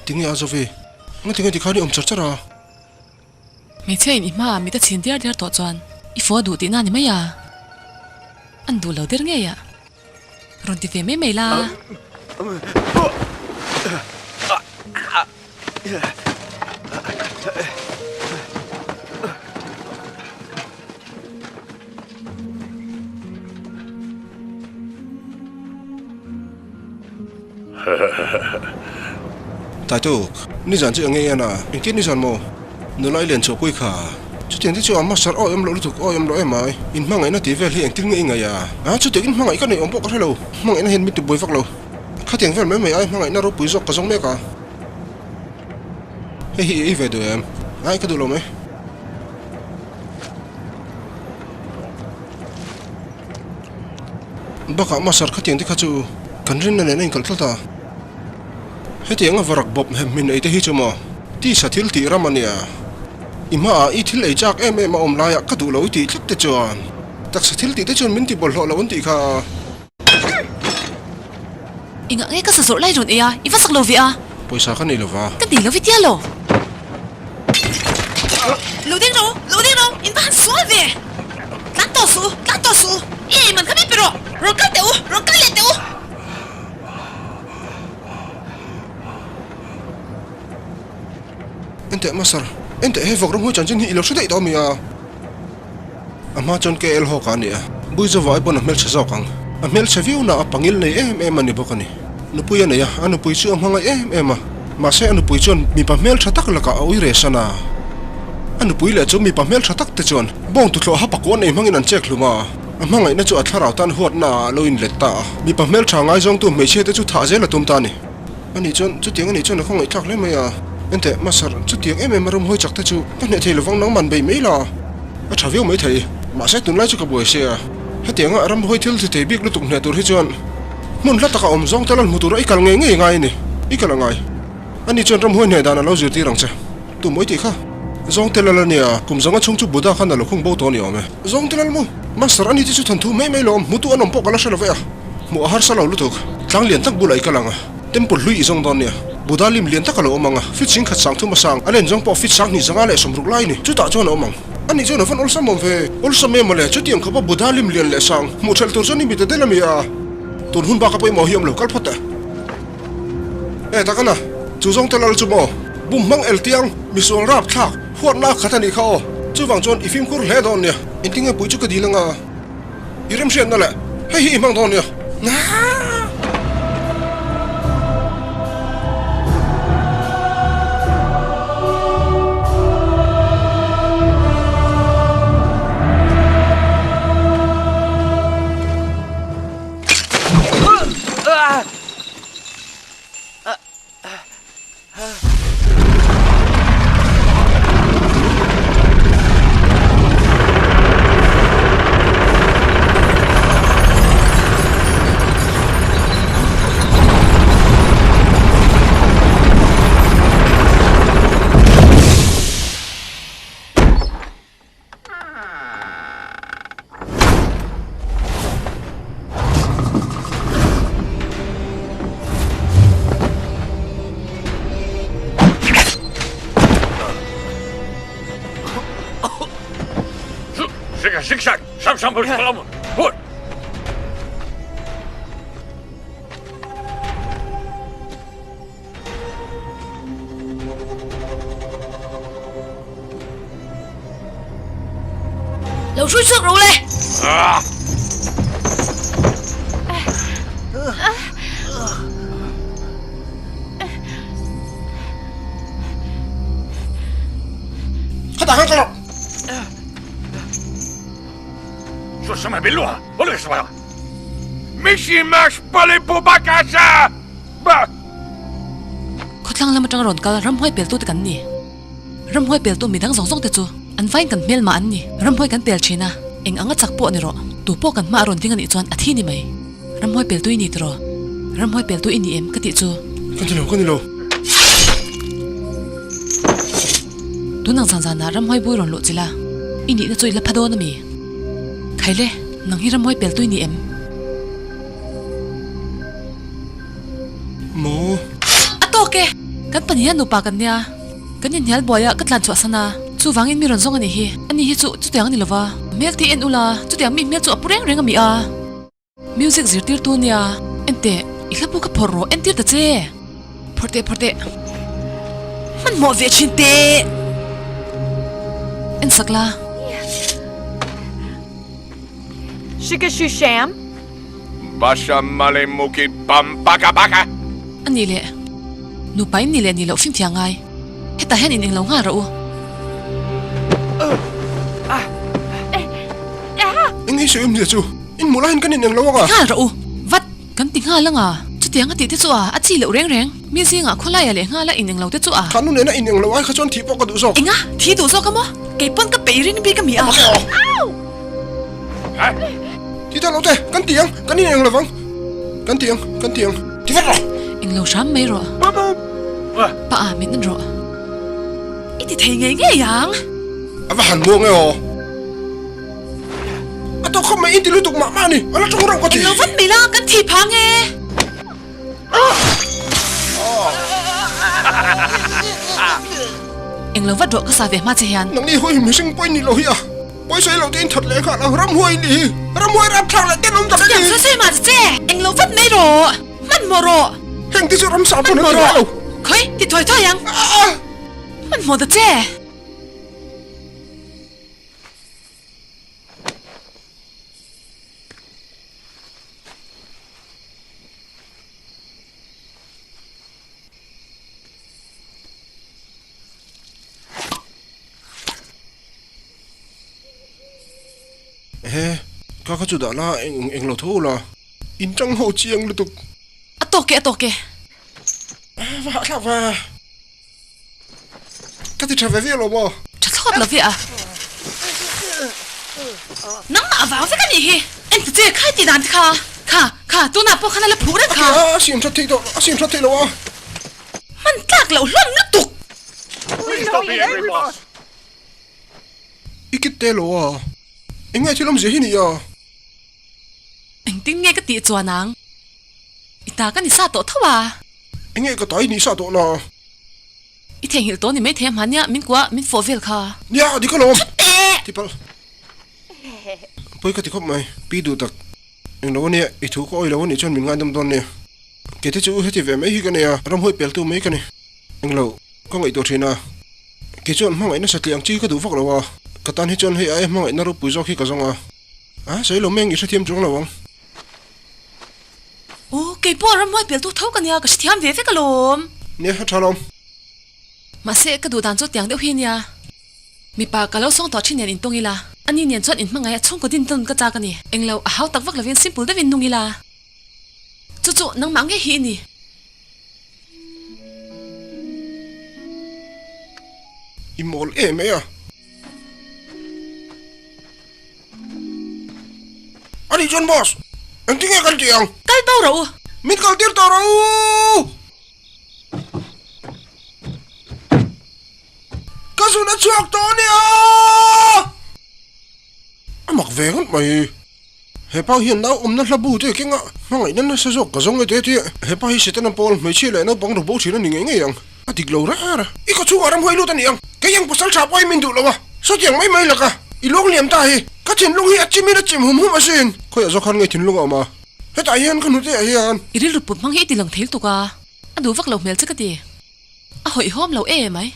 Tinge a Zoe, ngatinge tikhan i awm char char a? Hmeichhia in i hmaah mit a chhin diar diar tawh chuan i fua duh tihna a ni mai a, an duh lo der ngei a, rawn ti ve mai mai la. Taituk, nizan chu eng nge i en a? Engtin nizan maw? Nula i len chhuahpui kha. Chutiang te chu a master awi awm loh lutuk awi awm loh em ai. In hmangaihna tih vel hi engtin nge i ngaih a? A, chutiang in hmangaih ka neih awm pawh ka hre lo. Hmangaihna hian min tibuai vak lo. Khatiang vel mai mai ai hmangaihna ropui zawk ka zawng mek a. Hei hi i ei ve duh em? Ai, ka duh lo mai. Bakah Master khatiang te kha chu kan rinna nen a inkalh tlat a. Hetiang a varak bawp hem hmin ei te hi chu maw tisa thil tih ram a nia. I hmaah i thil ei chak em em a awm laiah ka duh lo i tih tlat te chuan taksa thil tih te chuan min ti bawlhhlawh lo an tih kha. Engah nge ka sa zawrh lai rawn ei a, i va sak lo ve a? Pawisa ka nei lo va. Ka nei lo ve tia lo. Lo ding ro, lo ding ro, in va han sual ve! Tlan tawh suh u, tlan tawh suh u, i ei man kha min pe rawh, rawn kal teh u, rawn kal leh teh u! Enteh Master, enteh he vawk ramhuai chanchin hi i lo hre daih tawh a mi a? A hma chuan KL Hawk-a a ni a, Buizova ai pawn a hmelchhe zawk ang. A hmelchhe viau na a pangil nei em em a ni bawk a ni. Nupui a nei a, a nupui chu a hmangaih em em a. Mahse a nupui chuan mipa hmeltha tak lakah a ui re san a. A nupui leh chu mipa hmeltha tak te chuan bawng tuthlawh ha pakua nei hmangin an chek hlum a. A hmangaihna chu a thlarau tan huatna ah a lo inlet ta a. Mipa hmeltha ngaizawngtu hmeichhia te chu thah zel a tum ta a ni. Ani chuan, Chutiang a nih chuan a khawngaihthlak hle mai a. Enteh, Master, chutiang em em a ram hawi chak te chu ka hneh thei lovang nangman bei mai la. A tha viau mai thei. Mahse tunlai chu ka buai sia. Hetianga ram hawi thil ti thei bik lutuk hneh tur hi chuan hmun hla taka awm zawng te lan hmu tura i kal ngei ngei ngai a ni. I kal a ngai. Ani chuan ram hawi hneh dan a lo zirtir ang che. Tu mawi tih kha? Zawng te lal a nia, kum zanga chhung chu Buddha khan a lo khung bo tawh a ni awm e. Zawng te lal maw? Master, ani te chu thanthu mai mai lo awm, hmutu an awm pawh ka la hre lo ve a. Hmuh a harsa lo lutuk. Tlang lian tak bulah i kal ang a, temple hlui i zawng dawn nia. Buddha lim lian tak a lo awm ang a, fit sing khat sang thum a sang, a len zawng pawh fit sang hnih zanga leh sawmruk lai a ni. Chutah chuan a awm ang. Ani chuan a van awlsam awm ve. Awlsam em mawle, chutiang khawpa Buddha lim lian leh sang hmuh ṭhelh tur chuan i mit a del a mi a. Tun hun baka pawimawh hi awm lo, kal phawt teh. E takana, chu zawng te lal chu maw? Bum hmang el tiang, misual rap thlak, huatna a khat a nih kha aw. Chuvang chuan i fimkhur hle dawn nia. Engtinge pui chu ka dil anga? I remhriatna leh hei hi i hmang dawn nia. Lo hrui chhuak ro le! Khatah khan ka rawh! Khawthlang lam atanga rawn kal ramhuai peltu te kan ni. Ramhuai peltu midang zawng zawng te chu an vain kan hmelmah an ni. Ramhuai kan pel thin a, eng anga chak pawh ni rawh. Tu pawh kan hma a rawn ding a nih chuan a thi ni mai. Ramhuai peltu i ni tiraw? Ramhuai peltu i ni em ka tih chu? Ka ni lo, ka ni lo. Tunang zan zanah ramhuai bui rawn luh chila i nihna chu i la pha dawn a mi? Khaile, nang hi ramhuai peltu i ni em? Maw? A tawk e! Kan pahniha nupa kan nia, kan inhnial buai a ka tlan chhuah san a, chuvangin mi rawn zawng a nih hi. Ani hi chu chutiang a ni lova, hmel tih en ula, chutiang mi hmel chu a pu reng reng a mi a. Music zirtirtu nia, enteh, i hla pu kha phawrh rawh, entir ta che! Phawrh teh, phawrh teh. Hmanhmawh ve thin teh! En sak la. Shikashusham. Basha male muki bam baka baka. A nih leh, nupa in nih leh nih loh fimthia ngai. Hetah hian in englo nghal rawh u. Eng ei sawi awmzia chu? In hmuh laiin kan in englo ang a. Ti nghal rawh u. Vat, kan ti nghal ang a. Chutiang a tih te chu a, a chi loh reng reng. Mi zingah khawlaia leh nghala in englo te chu a. Kha nu nena in englo ai kha chuan thih pawh ka duh zawk. Enga? Thi duh zawk a maw? Kei pawn ka peih ring bik a mi a. Ti ta lo te, kan ti ang, kan in eng lovang. Kan ti ang, kan ti ang. Ti vat rawh! Eng lo hram mai rawh. Pa a, min en rawh. I ti thei ngei ngei ang. A va han muang e aw. A tawk khawp mai, in ti lutuk mah mah a ni. A la tawng reuh ka ti. Eng lo vat mai la, kan thi phang e. Eng lo vat rawh ka sa ve hma che hian. Nangni hawi mihring pawh i nih loh hi a. Pawisa i lo te in that leh nghal ang ramhuai ni hi. Ramhuai rap thlak leh tenawm tak a ni. Chutiang sawi sawi mah che. Eng lo vat mai rawh. Hmanhmawh rawh. Heng te chu ramsa pawn an ti ngai lo. Khawi, ti thuai thuai ang. Hmanhmawh ta che. Ehe, ka kha chu dah la, eng eng lo tho ula. In tang ho chiang lutuk. A tawk e, a tawk e. Va hahthlak va. Ka ti tha ve viau lo maw? Tha thlawt lo ve a. Nangmah avang vek a nih hi. Eng ti che khai tih dan te kha. Kha, kha, tunah pawh khan a la phuh reng kha. A ke a, a siam that theih tawh, a siam that theih lo a. Hman tlak loh hlawm lutuk. Please don't be angry boss. I kit te lo a. Eng nge thil awmzia hi ni a? Engtin nge ka tih chuan ang? I ta ka ni sa tawh tho a. Eng nge ka ta i nih sa tawh na? I theihnghilh tawh ni maithei a hmania min kuah min fawh vel kha. Nia, dik alawm. Thut teh! Ti palh. Pawi ka ti khawp mai. Pi duh tak. Eng lo ania, i thu ka awi lo anih chuan min ngaidam dawn nia. Kei te chu heti ve mai hi ka nei a, ramhuai peltu mai ka ni. Eng lo, ka ngaihtuah thin a. Kei chuan hmangaihna satliah ang chi hi ka duh vak lo a, ka tan hi chuan hei aia hmangaihna ropui zawk hi ka zawng a. A, sawi lo mai ang i hrethiam chuang lo ang. Aw, kei pawh ramhuai peltu tho ka nia, ka hrethiam ve vek alawm. Nia, a tha lawm. Mahse, ka duh dan chu tiang deuh hi nia. Mipa ka lo sawng tawh thin nen intawng ila, ani nen chuan inhmangaih a chhungkaw din tawn ka chak a ni. Englo, a hau tak vak lovin simple deuhin nung ila. Chu chu nangmah ngei hi i ni. I mawl em mai a. A nih chuan boss, engtin nge kan tih ang? Kal bo rawh u! Min kal tir tawh rawh u! Ka zun a chhuak tawh a nia! A mak ve ngawt mai. He pa hian nau awmna hla bu te kenga hmangaihna nasa zawk ka zawng e te tia. He pa hi Setana pawl hmeichhia leh naupang ru bo thin a ni ngei ngei ang. A dik lo reng a. I ka chhungah ramhuai lut a ni ang. Kei ang pasal tha pawhin min duh lo a. Sawtiang mai mai laka i luang liam ta hi. Ka thinlung hi a chimin a chim hum hum asin. Khawiah zawk khan nge thinlung a awm a? Hetah hian ka hnute ah hian. I rilru put hmang hi i ti lang thei lutuk a. A duh vak lo hmel che ka ti. A hawihhawm lo e mai.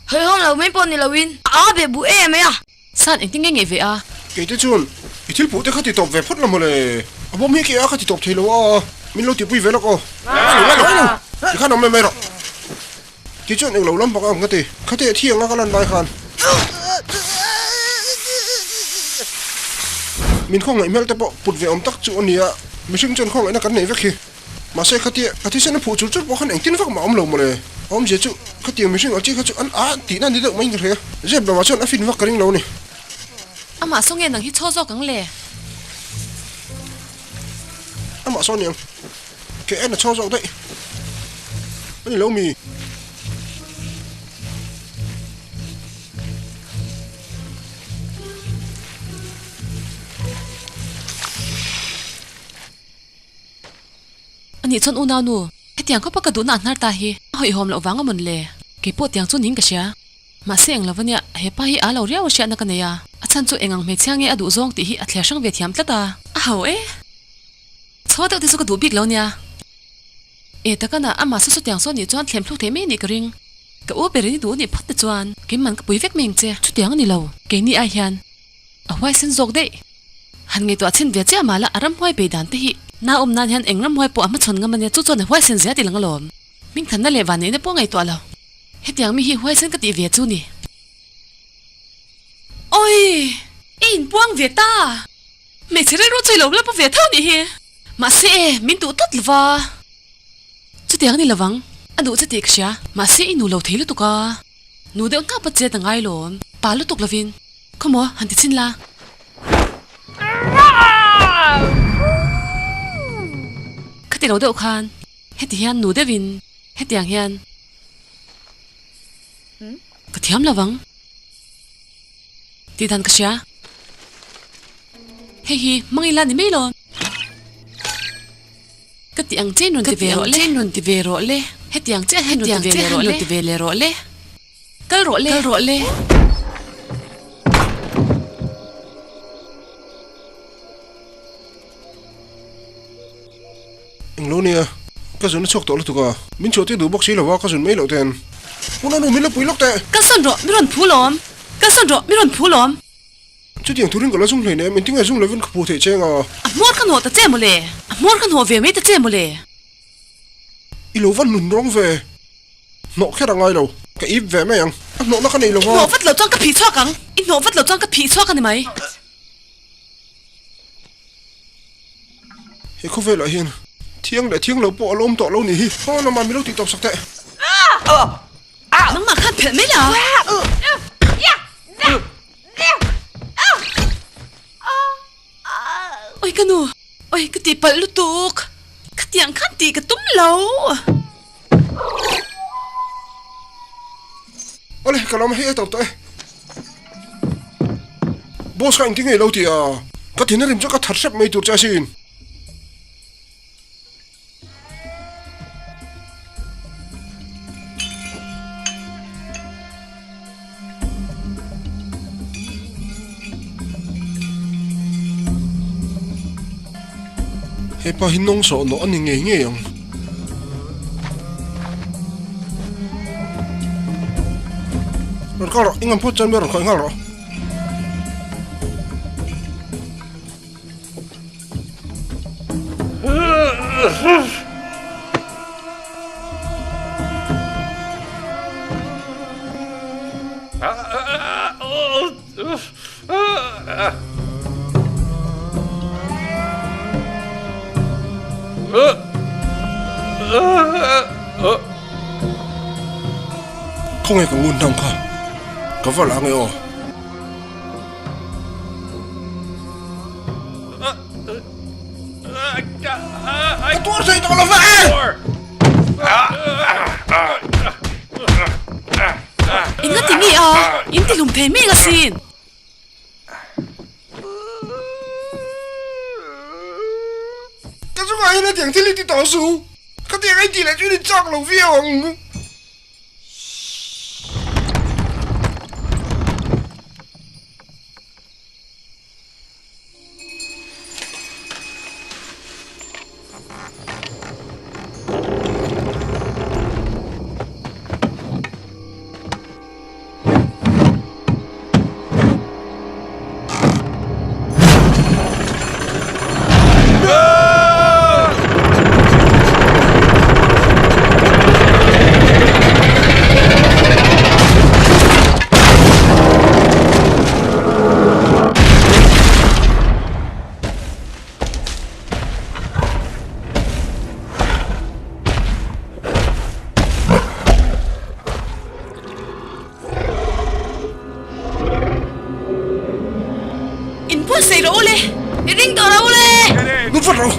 Hawihhawm lo mai pawh ni loin a be buh e mai a. San engtin nge ngeih ve a? Kei te chuan i thil puh te kha ti tawp ve phawt la mawle. A bawm hi ke a kha ti tawp thei lo a, min lo tihpui ve lawk aw. Ngai lo, ngai lo, ti khan awm mai mai rawh. Ti chuan englo lam bak ang ka ti. Khate a thi anga ka lan lai khan. Min khawngaih hmel te pawh put ve awm tak chu a nia, mihring chuan khawngaihna kan nei vek hi. Mahse khatia ka thisen a phuh chur chur pawh khan engtin vak mah awm lo mawle. A awmzia chu khatiang mihring ang chi kha chu an a tihna ni deuh maiin ka hria. Zep lamah chuan a fin vak ka ring lo a ni. Amah saw nge nang hi chhaw zawk ang le? Amah saw niang. Ke en a chhaw zawk daih. A ni lo mi? A nih chuan unau nu, hetiang khawpa ka duhna a hnar ta hi a hawihhawm loh vang a mawn le? Kei pawh tiang chu ning ka hria. Mahse eng lo ania, he pa hi aa lo riau a hriatna ka nei a, a chhan chu eng ang hmeichhia nge a duh zawng tih hi a thler hrang ve thiam tlat a. A ho e! Chhaw deuh te chu ka duh bik lo nia. E takana amah saw saw tiang saw nih chuan thlem thluk thei mai a nih ka ring. Ka u berin i duh nih phawt te chuan keiman ka pui vek mai ang che. Chutiang a ni lo, keini ai hian A huaisen zawk daih. Han ngaihtuah chhin ve chiah mah la a ramhuai bei dan te hi na awm nan hian eng ramhuai pawh a hmachhawn ngam ania chu chuan a huaisen zia ti lang alawm. Hmingthanna leh vanneihna pawh ngaihtuah lo. Hetiang mi hi huaisen ka tih ve chu ni. Awii! I inpuang ve ta! Hmeichhe rilru chu i lo la pu ve tho nih hi. Mahse e, min duh tlat lova. Chutiang a ni lovang. A duh che tih ka hria. Mahse i nu lo thei lutuk a. Nu deuh hnap a chet a ngai lawm. Pa lutuk lovin. Khawmaw, han ti chhin la. Khati lo deuh khan heti hian nu deuhin hetiang hian ka thiam lo vang tih dan ka hria. Hei hi hmang ila ni mai lo. Ka ti ang chen rawn ti ve rawh le. Rawn ti ve rawh le. Hetiang chiah hian rawn ti ve leh rawh le. Rawn ti ve leh rawh le. Kal rawh le. Kal rawh le. Englo nia, ka zun a chhuak tawh lutuk a, min chhuah tir duh bawk si lo a, ka zun mai loh ten. Hmun a nu min la pui lawk teh. Kalsawn rawh, mi rawn phu lawm. Kalsawn rawh, mi rawn phu lawm. Chutiang turin ka la zung hleinem, engtin nge zung lovin ka phu theih cheng a. A hmawr ka hnawh ta che mawle, a hmawr ka hnawh ve mai ta che mawle. I lo va nun rawng ve. Hnawh kher a ngai lo. Ka ip ve mai ang. A hnawhna ka nei lo va. I hnawh vat lo chuan ka phih chhuak ang. I hnawh vat lo chuan ka phih chhuak a ni mai. He khawvelah hian thiang leh thiang lo pawh a la awm tawh lo nih hi. Haw lamah mi lo tih tawp sak teh. Nangmah khan phelh mai la. Oi ka nu, oi ka tih palh lutuk. Khatiang khan tih ka tum lo. Awle, ka lawm hei a tawp tawh e. Boss kha engtin nge i lo ti a? Ka thin a rim chu ka that hrep mai tur che asin. Hepa hi nawng sawh nawh a ni ngei ngei ang. Rawn kal rawh, i ngam phawt chuan mi rawn khawih nghal rawh. Khawnge ka ngun hnam kha ka va la ange aw. Ka tuar thei tawh lo ve! Eng a ti nge a? In ti hlum thei mek asin. Ka chungah hian hetiang thil hi ti tawh suh. Khatiang a intih leh chu in inchak lo viau ang. In buatsaih rawh u le, i ring tawh rawh u le. Lut vat rawh.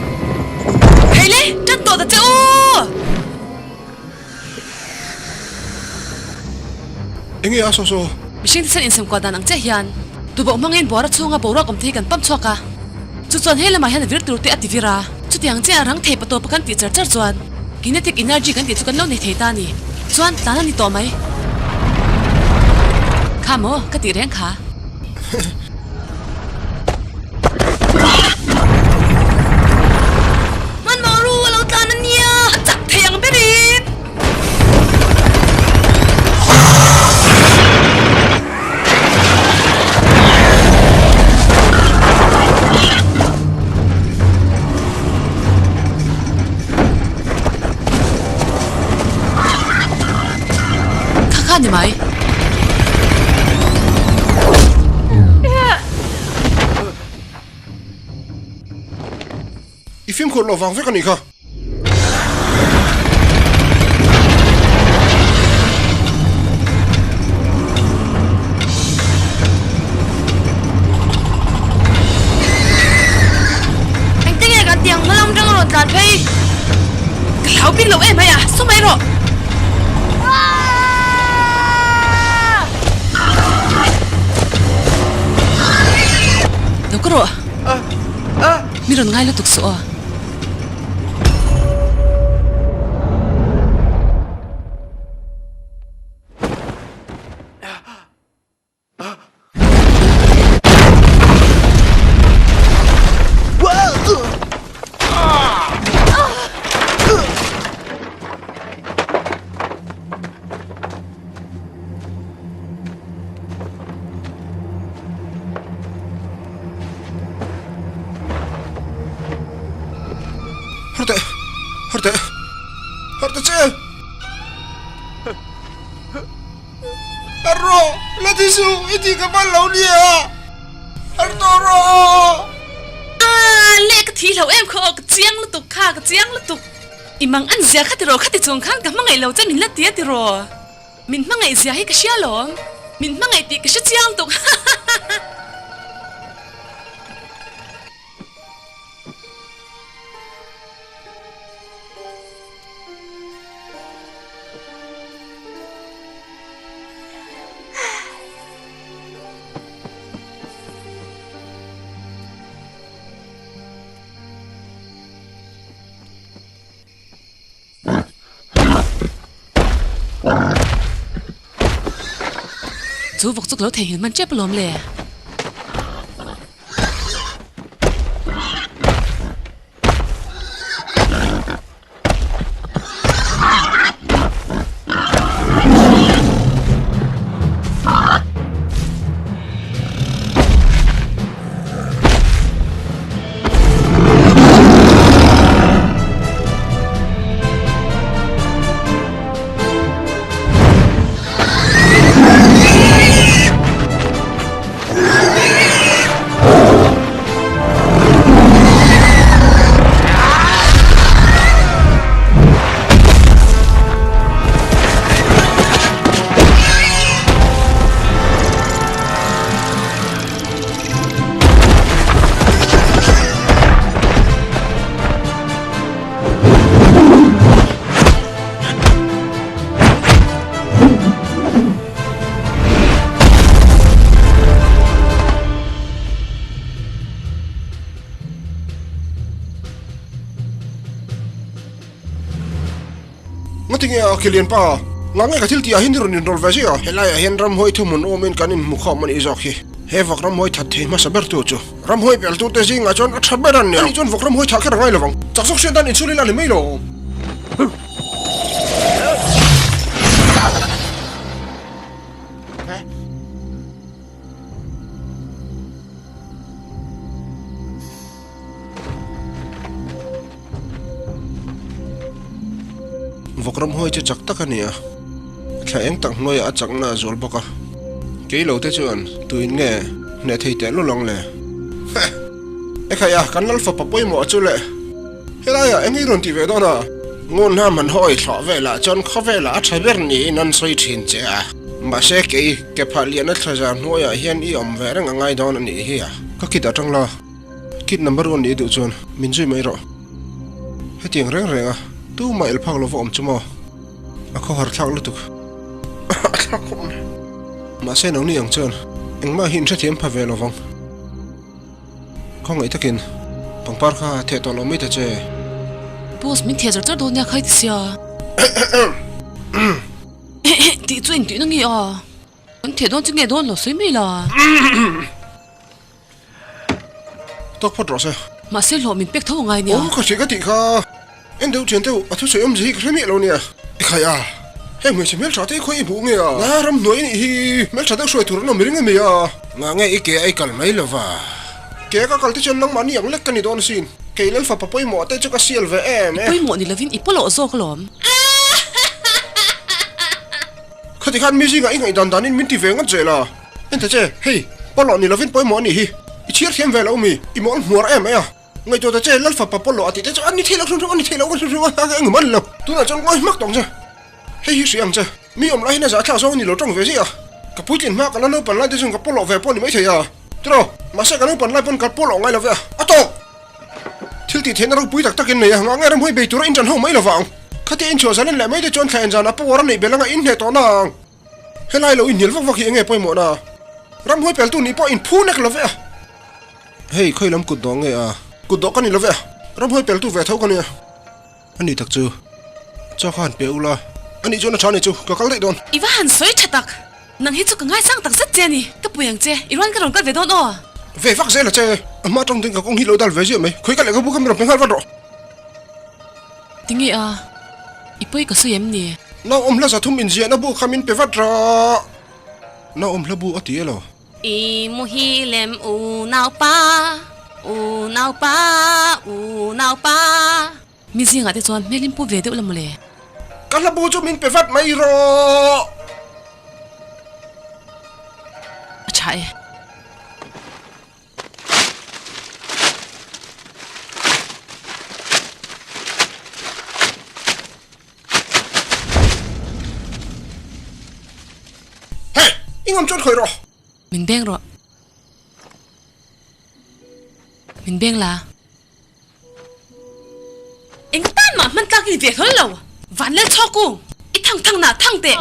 Hei le, tan tawh ta che u. Enge a saw saw? Mihring thisen insemkuah dan ang chiah hian tuboh hmangin buara chhunga boruak awm te hi kan pump chhuak a, chu chuan he lamah hian a vir tur te a ti vir a. Chutiang chiah rang thei patawpa kan tih char char chuan kinetic energy kan tih chu kan lo nei thei ta a ni. Chuan tlan a ni tawh mai. Kha maw ka tih reng kha. Hmanhmawh ru a lo tlan a nia, a chak thei ang berin. Kha kha ni mai. I fimkhur loh vang vek a nih kha. Engtin nge kan tiang hma lam tang a rawn tlan phei? Ka hlau bik lo em mai a, saw mai rawh. Lo ka rawh. Mi rawn ngai lutuk suh aw. Har teh, har teh, har teh che! Har rawh, la ti suh, i tih ka hman lo nia! Har tawh rawh! Aaa, leh ka thi. thi hlo em kha aw, ka chiang lutuk kha, ka chiang lutuk. I mang an zia kha tiraw, khati chung khan ka hmangaih lo che min la ti a tiraw. Min hmangaih zia hi ka hria lawm, min hmangaih tih ka hre chiang lutuk hahahaha. Chu vawk chu ka lo theihnghilh hman tep alawm le. Ngatinge a Kilian pa, nga nge ka thil tih ah hian i rawn inrawlh ve zia? Helaiah hian ramhuai thuhmun awmin kan inhmu khawm a nih zawk hi. He vak ramhuai that thei hmasa ber tu chu ramhuai pel tute zingah chuan a tha ber a nia. Ani chuan vak ramhuai thah kher a ngai lovang. Chak zawk hriat dan inchhul ila ni mai lo. Vawk ramhuai chu chak tak a ni a, thla eng tak hnuaiah a chakna a zual bawk a, kei lo te chuan tuin nge hneh thei teh lul ang le? Heh! Ekhai a, kan lal fapa pawimawh chu le, helaiah eng i rawn ti ve dawn a? Ngun hna hman hawi thlawh velah chuan khawvelah a tha ber niin an sawi thin che a, mahse kei ke phah liana thla zar hnuaiah hian i awm ve reng a ngai dawn a nih hi a. Ka kit atang la. Kit number one nih duh chuan min zui mai rawh. Hetiang reng reng a, tumah el phak lova awm chu maw? A khawhar thlak lutuk. A thlak khawp mai. Mahse nangni ang chuan engmah hi inhrethiam pha ve lovang. Khawngaih takin pangpar kha theh tawh lo mai ta che. Boss min theh char char dawn nia khai ti sia. Tih chu engtih na nge a? Kan theh dawn chu nge dawn lo sawi mai la. Tawk phawt rawh se. Mahse hlawh min pek tho a ngai nia. Aw ka hria ka tih kha. En deuh thian deuh a thusawi awmzia hi ka hre miah lo nia. I khai a, heng hmeichhe hmeltha te khawi i hmuh nge a? Nga ram hnuai anih hi hmeltha deuh hruai tur an awm ring a mi a? Nga nge i ke a i kal mai lo va? Ke ka kal te chuan nangmah ni ang lek ka ni dawn asin. Kei lal fapa pawimawh te chu ka sial ve em e. I pawimawh ni lovin i pawlawh zawk alawm. Khati khan mi zingah i ngaihdan danin min ti ve ngawt zel a. En ta che, hei, pawlawh ni lovin pawimawh a nih hi. I chhiar thiam ve lo mi, i mawl hmuar em mai a. Ngaihtuah ta che, Lalfapa pawlawh a tih te chu a ni thei lo hrim hrim, a ni thei lo hrim hrim a, engmah a ni lo. Tunah chuan ngawi hmak tawng che. Hei hi hria ang che, mi awm lai hian a zahthlak zawng a ni lo tawng ve ziah a. Ka puitlin hma ka la naupan lai te chuan ka pawlawh ve pawh a ni maithei a. Tiraw, mahse ka naupan lai pawn ka pawlawh ngai lo ve a, a tawk! Thil tih theihna ropui tak takin nei a, ngah nge ramhuai bei tura inṭan ho mai lovang. Khatia inchhuah zalen leh mai te chuan thla en zanah power a neih belh anga inhneh tawh na ang. Helai lo inhnial vak vak hi enge pawimawh na? Ramhuai peltu nih pawh inphu nek lo ve a. Hei, khawi lam kut dawh nge a? Kut dawh ka ni lo ve a, ramhuai peltu ve tho ka nia. A ni tak chu, chaw kha han pe ula. A nih chuan a tha ni chu, ka kal daih dawn. I va han sawi tha tak, nang hi chu ka ngaisang tak zet che a ni. Ka pui ang che, i rual ka rawn kal ve dawn aw. Ve vak zel a che, a hma tawng ding ka kawng hi lo dal ve ziah mai, khawi ka lehkhabu kha min rawn pe nghal vat rawh. Tinge a, i pawi ka sawi em ni? Nau awm hla zathum inziahna bu kha min pe vat rawh. Nau awm hla bu a ti elo? I muhilem u naupa, u naupa, u naupa. Mi zingah te chuan hmel in pu ve deuh la mawle. Ka hla bu chu min pe vat mai rawh. A tha e. ngam chuan khawih rawh. Min beng rawh. Min beng la. Eng tan mah hman tlak i ni ve hlawl lo. Van lel chhawk u. I thang thang nah thang teh.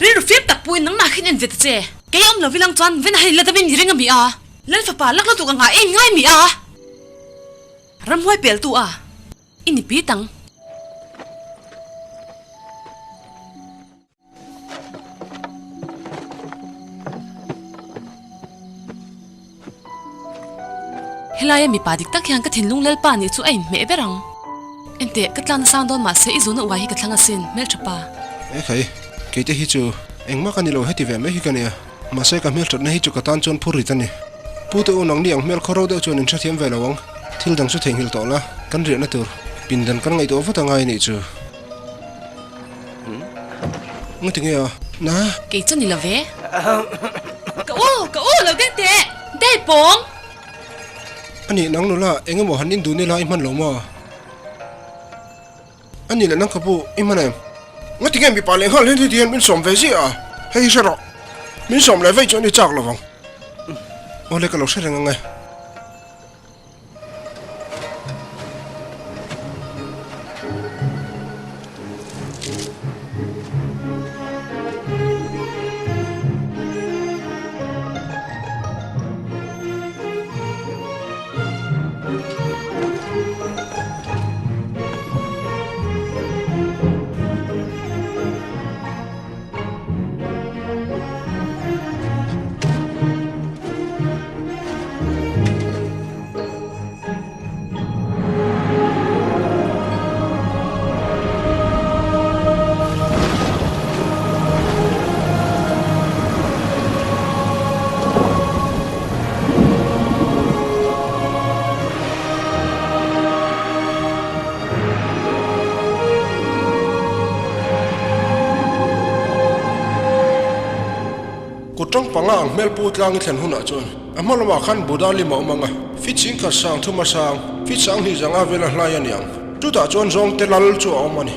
Rilru fim tak puin nangmah khin en ve ta che. Kei awm lo vilang chuan vena hian la damin i ring a mi a. Lal fapa lak lutuk anga i inngai mi a. Ramhuai peltu a i ni pit ang. Helaia mipa dik tak hian ka thinlung Lalpa nih chu a inhmeh ber ang. Enteh, ka tlan sang dawn mahse i zuna uai hi ka thlang asin, hmeltha pa. Ekhai, keite hi chu engmah ka ni lo heti ve mai hi ka nia. Mahse ka hmelthatna hi chu ka tan chuan phur rit a ni. Pu te u nangni ang hmel khaw ro deuh chuan in hrethiam ve lo ang. Thil dang chu theihnghilh tawh la, kan riahna tur pindan kan ngaihtuah vat angai a nih chu. Nga ti nge a? Na? Kei chu ni lo ve. Ka u, ka u lo deng teh! Dai pawng! A nih nang nula eng emaw han in dun ila i hman lo maw? A nih leh nang ka pu i hman em? Nga ti nge mipa leh nghal hian heti hian min sawm ve ziah a? Hei hi hre rawh. Min sawm leh vei chuan i chak lovang. Awle ka lo hre reng ang e. Kut tang panga ang hmel pu tlang i thlen hunah chuan a hma lamah khan Buddha lim a awm ang a, fit singkhat sang thum a sang, fit sang hnih zanga vela hlai a ni ang. Chutah chuan zawngte lal chu a awm a ni.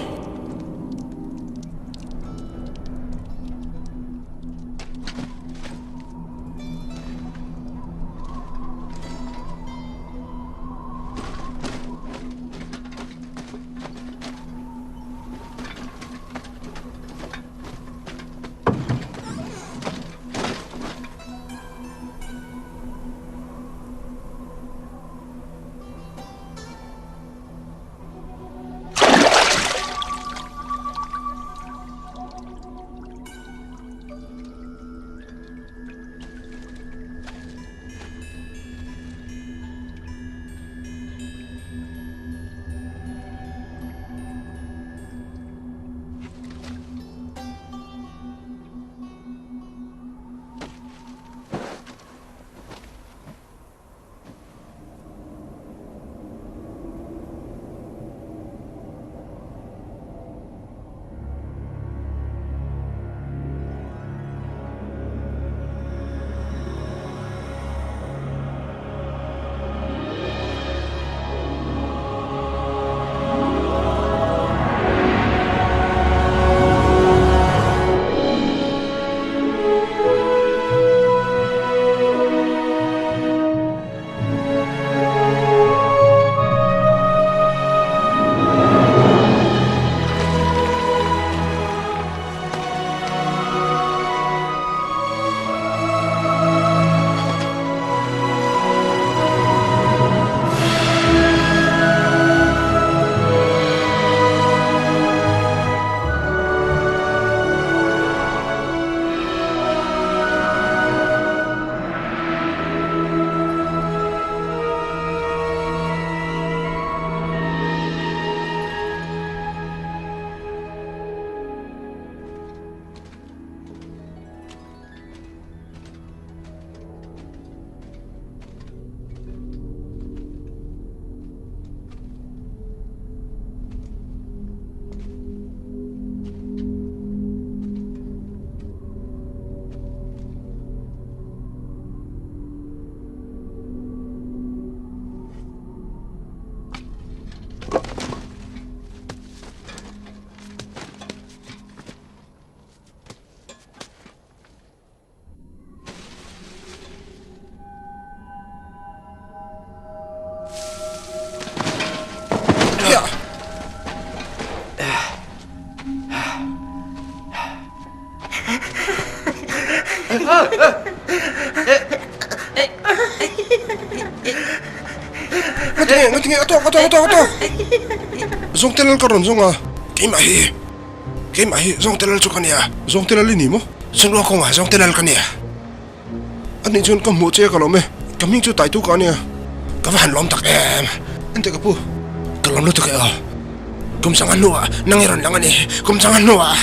Ngatinge, ngatinge, a tawk, a tawk, a tawk, a tawk! Zawngte lal ka rawn zawng a. Keimah hi, keimah hi zawngte lal chu ka nia. Zawngte lal i ni maw? Chunglua kawngah zawngte lal ka nia. A nih chuan ka hmuh che ka lawm e, ka hming chu Taitu ka ania. Ka va han lawm tak em! Enteh ka pu, ka lawm lutuk e aw. Kum sangha hnuah nang i rawn lang a ni, kum sangha hnuah.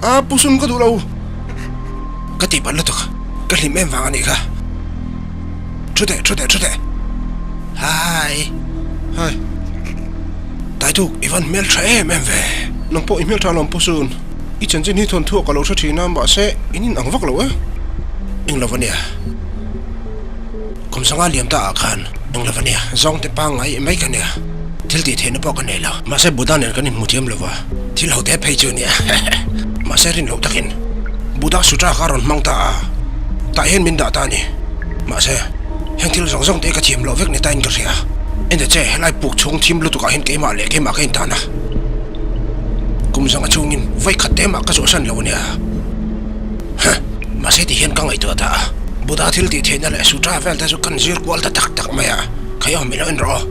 A pu sun ka duh lo. Ka tih palh lutuk, ka hlim em vang a nih kha. Thu teh, thu teh, thu teh. Hi. Hi. Taituk, i van hmel tha em em ve. Nang pawh i hmel tha alawm Pu Sun. I chanchin hi thawnthu ah ka lo hre thin a, mahse in in ang vak lo e. Eng lo ania. Kum sanga liam ta ah khan eng lo ania, zawng te pangngai mai ka nia. Thil tih theihna pawh ka nei lo. Mahse Buddha nen kan inhmu thiam lo va, thil ho te phei chu ania. Mahse rin loh takin Buddha Sutra kha a rawn hmang ta a, tah hian min dah ta a ni. Mahse, heng thil zawng zawng te hi ka thiam loh vek ni tain ka hria. Ente che, helai puk chhung thim lutukah hian keimah leh keimah ka intan a. Kum zanga chungin vawi khat te mah ka zawhsan lo ania. Huh! Mahse ti hian ka ngaihtuah ta a. Buddha thil tih theihna leh sutra vel te chu kan zir kual ta tak tak mai a. Khai awm ilo en rawh aw.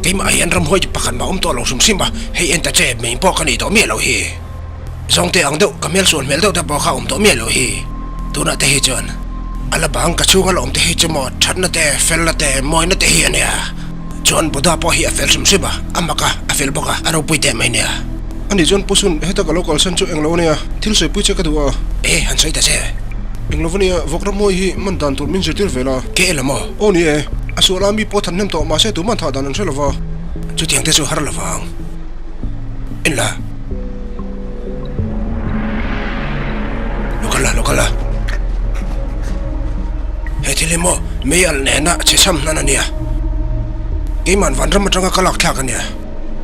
Keimah hian ramhuai pakhat mah awm tawh lo hrim hrim a, hei en ta che mei pawh ka nih tawh miah loh hi. Zawngte ang deuh, ka hmel sual hmel deuh te pawh kha awm tawh miah loh hi. Tunah te hi chuan a la bang ka chhunga la awm te hi chu maw thatna te, felna te, mawina te hi a nia. Chuan Buddha pawh hi a fel hrim hrim a, a mak a, a fel bawk a, a ropui teh mai nia. Ani chuan Pu Sun, heta ka lo kalsan chu englo ania, thil sawipui che ka duh a. E, han sawi ta che. Englo ania, vawk rammawi hi man dan tur min zirtir ve la. Ke ela maw? Aw ni e, a sual a mi pawh than hnem tawh mahse tuman thah dan an hre lova. Chutiang te chu har lovang. En la. Lo kal la, lo kal la. He thil hi maw mei alh nena chhe cham hnan a nia. Keiman vanram atanga ka lak thlak a nia.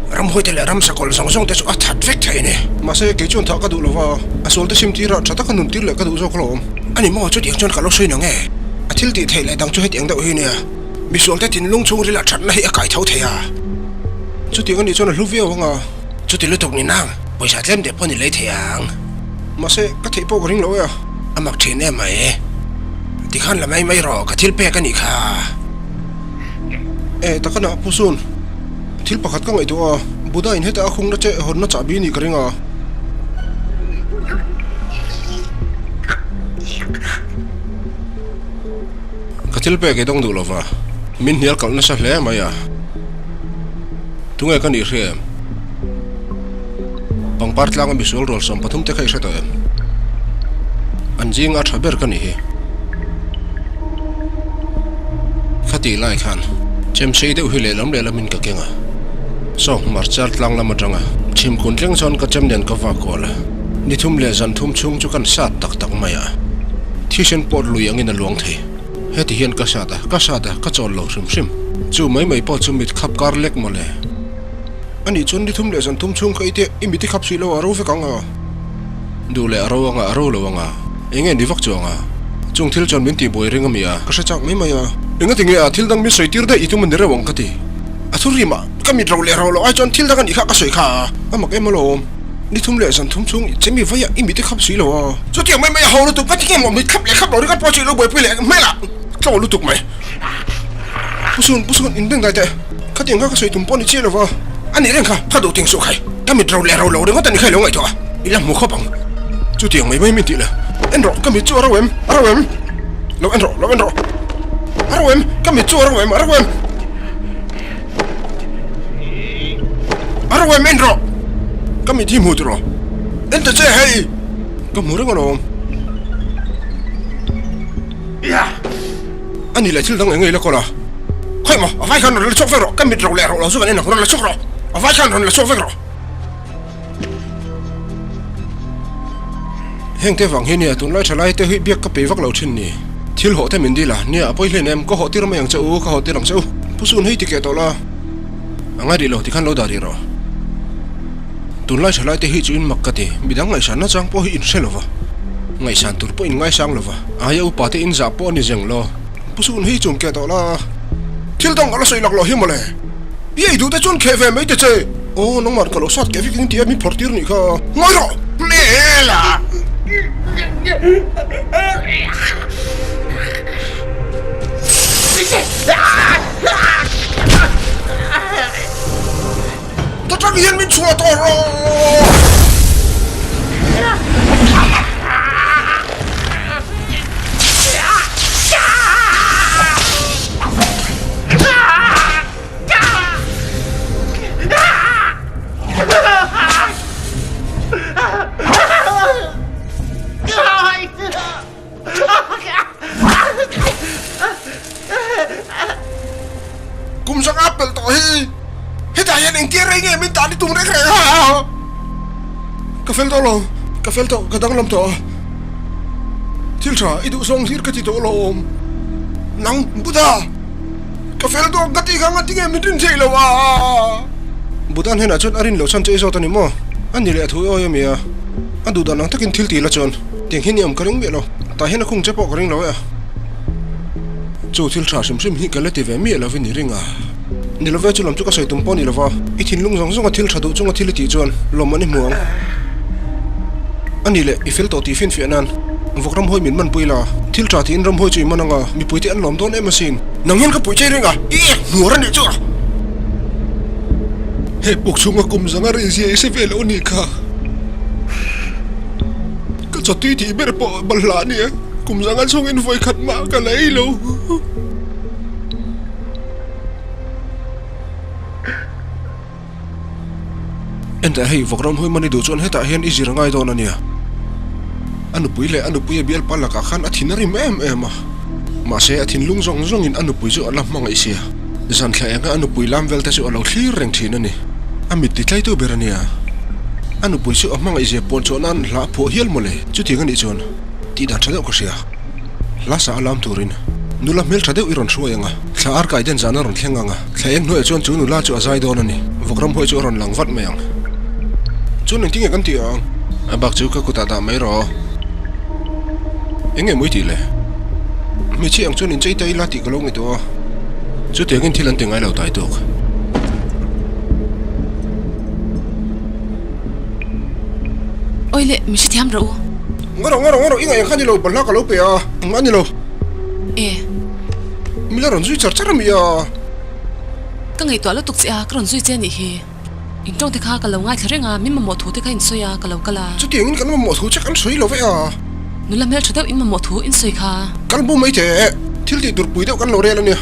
Ramhuai te leh ramsa kawlh zawng zawng te chu a that vek thei a ni. Mahse kei chuan thah ka duh lova, a sual te sim tirah tha taka nun tir leh ka duh zawk alawm. A ni maw, chutiang chuan ka lo sawi nang e. A thil tih theih leh dang chu hetiang deuh hi a nia. Misual te thinlung chhungril ah thatna hi a kai tho thei a. Chutiang a nih chuan a hlu viau ang a. Chuti lutuk ni nang, pawisa tlem deuh pawh ni lei thei ang. Mahse, ka theih pawh ka ring lo e a. A mak thin em mai. Tikhan la mai mai rawh, ka thil pek a nih kha. E, takana Pu Sun, thil pakhat ka ngaihtuah a, Buddha in heta a khungna che hawnna chahbi nih ka ring a. Ka thil pek i dawng duh lova, min hnial kalh nasa hle mai a. Tunge ka nih hria em? Pangpar tlanga misual rual 13 te kha i hre tawh em? An zinga a tha ber ka nih hi. Khatih lai khan chemsei deuh hi lehlam lehlamin ka keng a. Saw hmarchar tlang lam atanga chhimkun thleng chuan ka chem nen ka vak kual a. Ni thum leh zan thum chhung chu kan sat tak tak mai a. Thisen pawt lui angin a luang thei. Heti hian ka sat a, ka sat a, ka chawl lo hrim hrim. Chu mai mai pawh chu mit khap kar lek mawle. Anih chuan ni thum leh zan thum chhung kha i teh, i mit i khap suih lo a ro vek ang a. Duh leh a ro anga a ro lo anga, eng nge ni vak chu anga. Chung thil chuan min tihbuai ring a mi a, ka hre chak mai mai a. Engati nge a thil dang min sawi tir daih i tum a ni reuh ang ka ti. A thu rim a, ka mit ro leh ro loh ai chuan thil dang a nih kha ka sawi kha a, a mak em alawm. Ni thum leh zan thum chhung che mi vaia i mit i khap suih lo a. Chutiang mai mai a ho lutuk, ka ti nge maw mit khap leh khap lo ringawt pawh chu i lo buaipui leh hmel a, tlaw lutuk mai. Pu Sun, Pu Sun, in beng dai teh, khatiang kha ka sawi tum pawh ni chiah lo va. A nih reng kha, kha duh ting suh khai, ka mit ro leh ro lo ringawt a ni kha i lo ngaihtuah a, i la hmu khawp ang. Chutiang mai mai min tih le, en rawh, ka mit chu a ro em, a ro em? Lo en rawh, lo en rawh, a ro em, ka mit chu a ro em, a ro em? A ro em en rawh! Ka mit hi hmu tawh rawh. En ta che hei! Ka hmu reng alawm. A ni leh thil dang eng nge i la kawl a? Khawi maw, a vai khan rawn la chhuak vek rawh. Ka mit ro leh ro lo chu kan en ang, rawn la chhuak rawh. A vai khan rawn la chhuak vek rawh. Heng te vang hi nia tunlai thalai te hi biak ka pe vak lo thin ni. Thil hawh te min dil a, nia a pawi hlen em, ka hawh tir mai ang che u, ka hawh tir ang che u. Pu Sun hei ti keh tawh la, a ngai rih lo tikhan lo dah rih rawh. Tunlai thalai te hi chu in mak ka ti, midang ngaihsan nachang pawh hi in hre lo va, ngaihsan tur pawh in ngaisang lo va, aia upa te in zah pawh a ni zeng lo. Pu Sun hei chum keh tawh la, thil dang ka la sawi lak loh hi mawle, i ei duh te chuan kheh ve mai te che. Aw nangmah ka lo sat keh vek in ti a min phawrh tir nih kha. Ngawi rawh! Hme! Ta tang hian min chhuah tawh rawh! Kum zanga pelh tawh hi hetah hian engtia rei nge min tan i tum reng reng a? Ka fel tawh lo, ka fel tawh, ka danglam tawh a. Thil tha i duh zawng hlir ka ti tawh lo awm. Nang Buddha, ka fel tawh ka tih kha nga tinge min rin theih lo a? Buddha hnenah chuan a rin loh chhan che i zawt a ni maw? A ni leh a thu i awi a mi a? A duh dan ang takin thil ti la chuan tiang hian i awm ka ring miah lo. Tah hian a khung che pawh ka ring lo e a. Chu thil tha hrim hrim hi ka la ti ve miah lovin i ring a. Ni love chu lam chu ka sawi tum pawh ni lova, i thinlung zawng zawnga thil tha duh chunga thil i tih chuan lawm an i hmu ang. A ni leh, i fel tawh tih finfiah nan vawk ramhawi min manpui la, thil tha tiin ramhawi chu i man anga mipuite an lawm dawn em asin. Nang hian ka puih chei ring a, i ek hmuar a nih chu a. He puk chhunga kum zanga rei zia i hre ve lo a nih kha. Ka chawtui tih ber pawh balhla a nia, kum zanga chhungin vawi khat mah ka la ei lo. Enteh hei vawk ram hawi man i duh chuan hetah hian i zir a ngai dawn a nia. A nupui leh a nupui a bialpa lakah khan a thin a rim em em a. Mahse a thinlung zawng zawngin a nupui chu a la hmangaih sia. Zan thla enga a nupui lam vel te chu a lo thlir reng thin a ni. A mit ti tlaitu ber a nia. A nupui chu a hmangaih zia puan chhuah nan hla a phuah hial mawle. Chutiang a nih chuan tih dan tha deuh ka hria. Hla sa a lam turin nula hmel tha deuh i rawn hruai ang a, thla ar kai den zan a rawn thleng ang a, thla eng hnuaiah chuan chu nula chu a zai dawn a ni. Vawk ram huai chu a rawn lang vat mai ang. Chuan engtin nge kan tih ang? A bak chu ka kutah dah mai rawh. Eng nge mawi tih le? Hmeichhia ang chuan inchei ta ila tih ka lo ngaihtuah a, chutiangin thil an ti ngai lo tai tawk. Awi le, min hrethiam rawh u. Ngaw rawh, ngaw rawh, ngaw rawh, i ngaih ang kha ni lo, balhla ka lo pe a, engmah a ni lo. E. Mi la rawn zui char char a mi a. Ka ngaihtuah lutuk che a, ka rawn zui che a nih hi. In tawng te kha ka lo ngaithla reng a, min mamawh thu te kha in sawi a, ka lo kal a. Chutiangin kan mamawh thu che kan sawi lo ve a. Nula hmel tha deuh in mamawh thu in sawi kha. Kal bu mai teh, thil tih tur pui deuh kan lo rel a nia.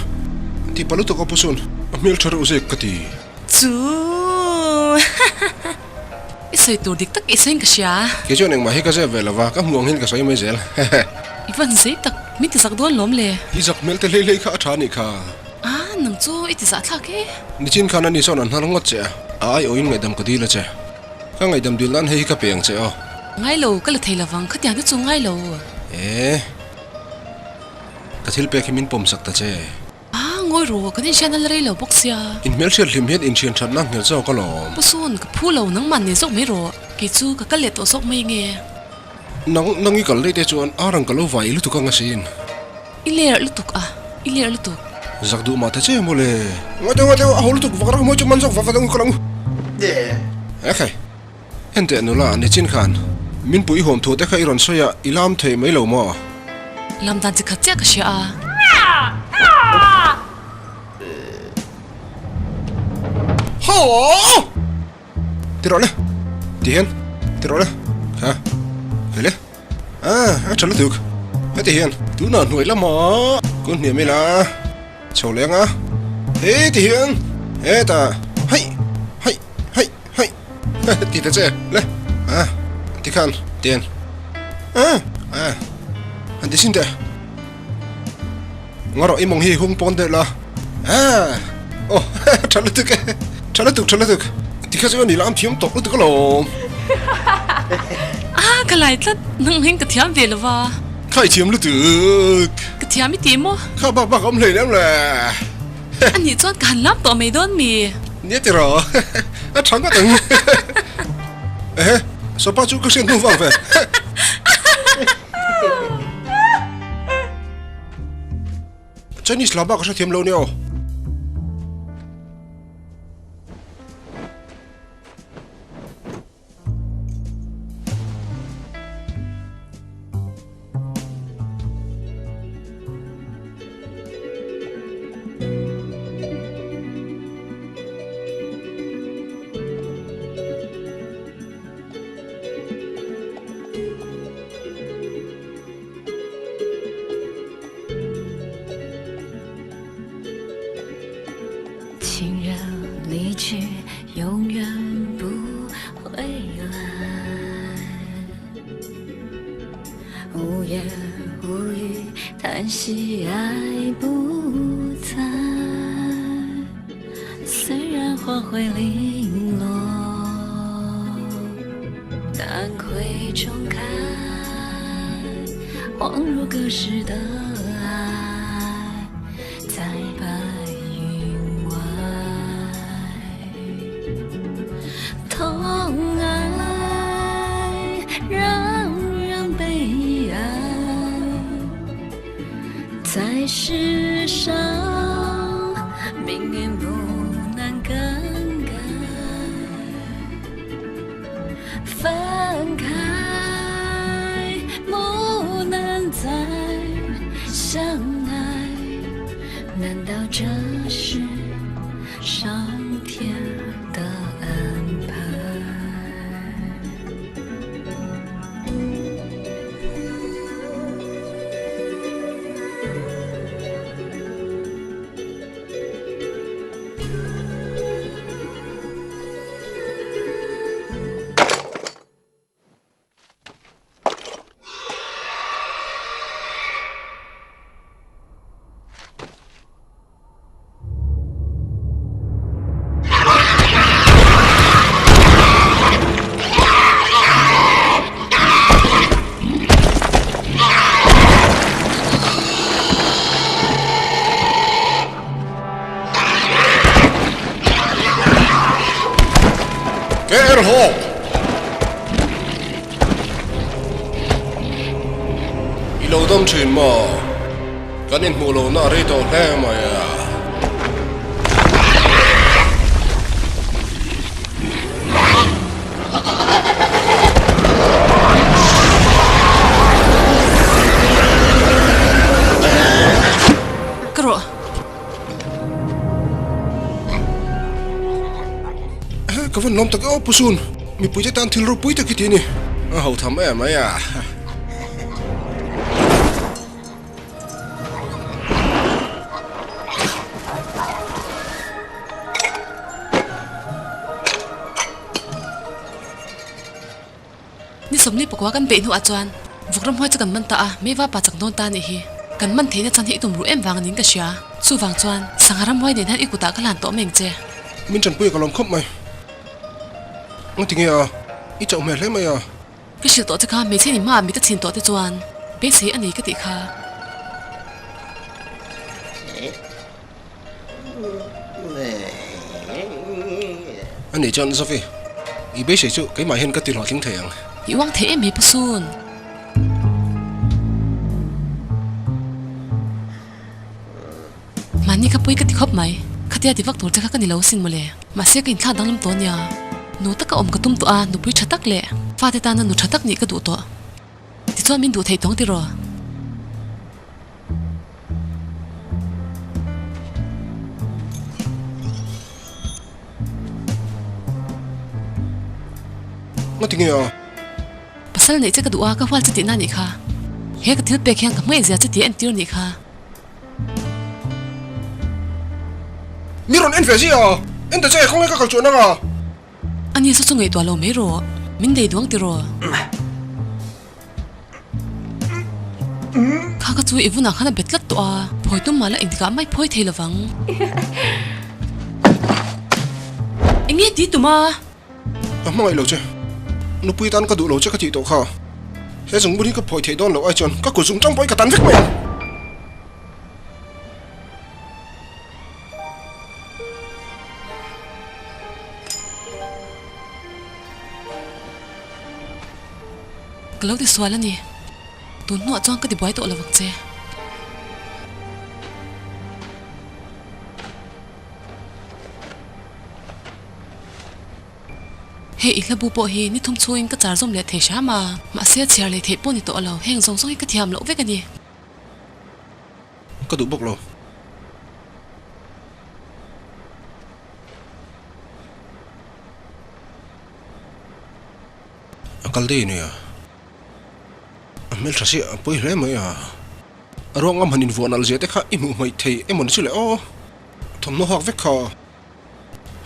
Ti pa lutuk a pu Sun, a hmel tha reuh zek ka ti. Chu I sawi tur dik tak i sawiin ka hria. Kei chuan engmah hi ka zep ve lo va, ka hmuh ang hian ka sawi mai zel. Hehe. I van zei tak, min ti zak dawn lawm le. I zak hmel te hlei hlei kha a tha a nih kha. A, nang chu i ti zah thlak e. Nichin khan ani sawn an hnar ngawt che a, a aiawhin ngaihdam ka dil a che. Ka ngaihdam dil nan hei hi ka pe ang che aw. Ngai lo, ka la thei lovang, khatiang te chu ngai lo. E, ka thil pek hi min pawm sak ta che. A, ngawi rawh, kan inhriatna la rei lo bawk sia. Inhmelhriat hlim hian inhrian thatna nghet zawk alawm. Pu Sun, ka phu lo, nangmah nei zawk mai rawh. Kei chu ka kal leh tawh zawk mai nge. Nang, nang i kal daih te chuan ar ang ka lo vai lutuk ang asin. I ler lutuk a, i ler lutuk. Zak duh mah ta che mawle. Ngawi deuh, ngawi deuh, a ho lutuk vak ram hawi chu man zawk va va dang u ka lang u. Ekhai. Enteh nula, nichin khan min pui huam thu te kha i rawn sawi a, i lam thei mai lo maw? Lam dan chi khat chiah ka hria a. Haw! Ti rawh le, ti hian, ti rawh le, kha, hei le, ah, a tha lutuk, heti hian tunah hnuai lamah kun hniam ila. Chho leng a, he ti hian hetah haih haih haih haih ti ta che le a ti khan tian a a han ti sin teh ngaw rawh i mawng hi hung pawn deuh la a aw tha lutuk e tha lutuk tha lutuk ti kha chu a ni lam thiam tawk lutuk alawm. A ka lai tlat nang hian ka thiam ve lova. Kha i thiam lutuk. Ka thiam i ti maw? Kha bak bak a awm hlei lem le. A nih chuan ka han lam tawh mai dawn mi? Nia ti rawh. A tha ngawt ang. Ehe, sopa chu ka hriat hnu vang ve. Chinese la bak ka hrethiam lo nia aw. 无言无语，叹息爱不在。虽然花会零落，但会重开，恍如隔世的爱，在白云外。痛爱让人悲哀，在世上命运不能更改，分开不能再相爱，难道这是上天的安排？ Ker hawk! I lo dam thin maw? Kan inhmuh lohna a rei tawh hle mai a. Ka rawh. Ka van lawm tak e aw Pu Sun, mipuite tan thil ropui tak hi ti a ni. A ho tham em mai a. Ni 24 kan beih hnuah chuan vuk ramhuai chu kan man ta a, meiva pa chak dawn ta a nih hi. Kan man theihna chuan hi i tum ruh em vang a niin ka hria. Chuvang chuan sangha ramhuai nen hian i kutah ka hlan tawh mai ang che. Min tanpui a ka lawm khawp mai. Engti nge a? I chauh hmel hle mai a. Ka hrilh tawh che kha hmeichhe ni hmaah mit a chhin tawh te chuan beisei a nei ka tih kha. A nih chuan Zofi, i beisei chu keimah hian ka ti hlawhtling thei ang. I uang thei em mai Pu Sun. Mahni kha pui ka ti khawp mai. Khatia ti vak tur che kha ka ni lo sin mawle. Mahse ka inthlak danglam tawh nia. Nu taka awm ka tum tawh a, nupui tha tak leh fate tana nu tha tak nih ka duh tawh. Tichuan min duh theih tawng tiraw? Nga ti nge a? Pasal neih che ka duh a, ka hual che tihna nih kha. He ka thil pek hian ka hmeh zia che tih a entir nih kha. Mi rawn en ve zia a, en ta che khawnge ka kal chuan ang a. Ani chu chu ngaihtuah lo mai rawh, min dei duang tiraw? Kha ka chu i vunah khan a bet tlat tawh a, phawi tum mah la engtikah mai phawi thei lovang. Enge ti tum a? Ka hmangaih lo che, nupui tan ka duh lo che ka tih tawh kha. He zungbun hi ka phawi theih dawn loh ai chuan ka kut zung tang pawhin ka tan vek mai ang. Ka lo ti sual a ni. Tun hnuah chuan ka ti buai tawh lovang che. Hei i hlabu pawh hi ni thum chhungin ka char zawm leh thei hram a, mahse chhiar leh theih pawh ni tawh lo. Heng zawng zawng hi ka thiam loh vek a ni. Ka duh bawk lo. A kal daih ania. A hmeltha chiah a pawi hle mai a. A ruang am han invuah nalh zia te kha i hmuh hmaih thei emaw ni chu le aw. Thawmhnaw hak vek kha.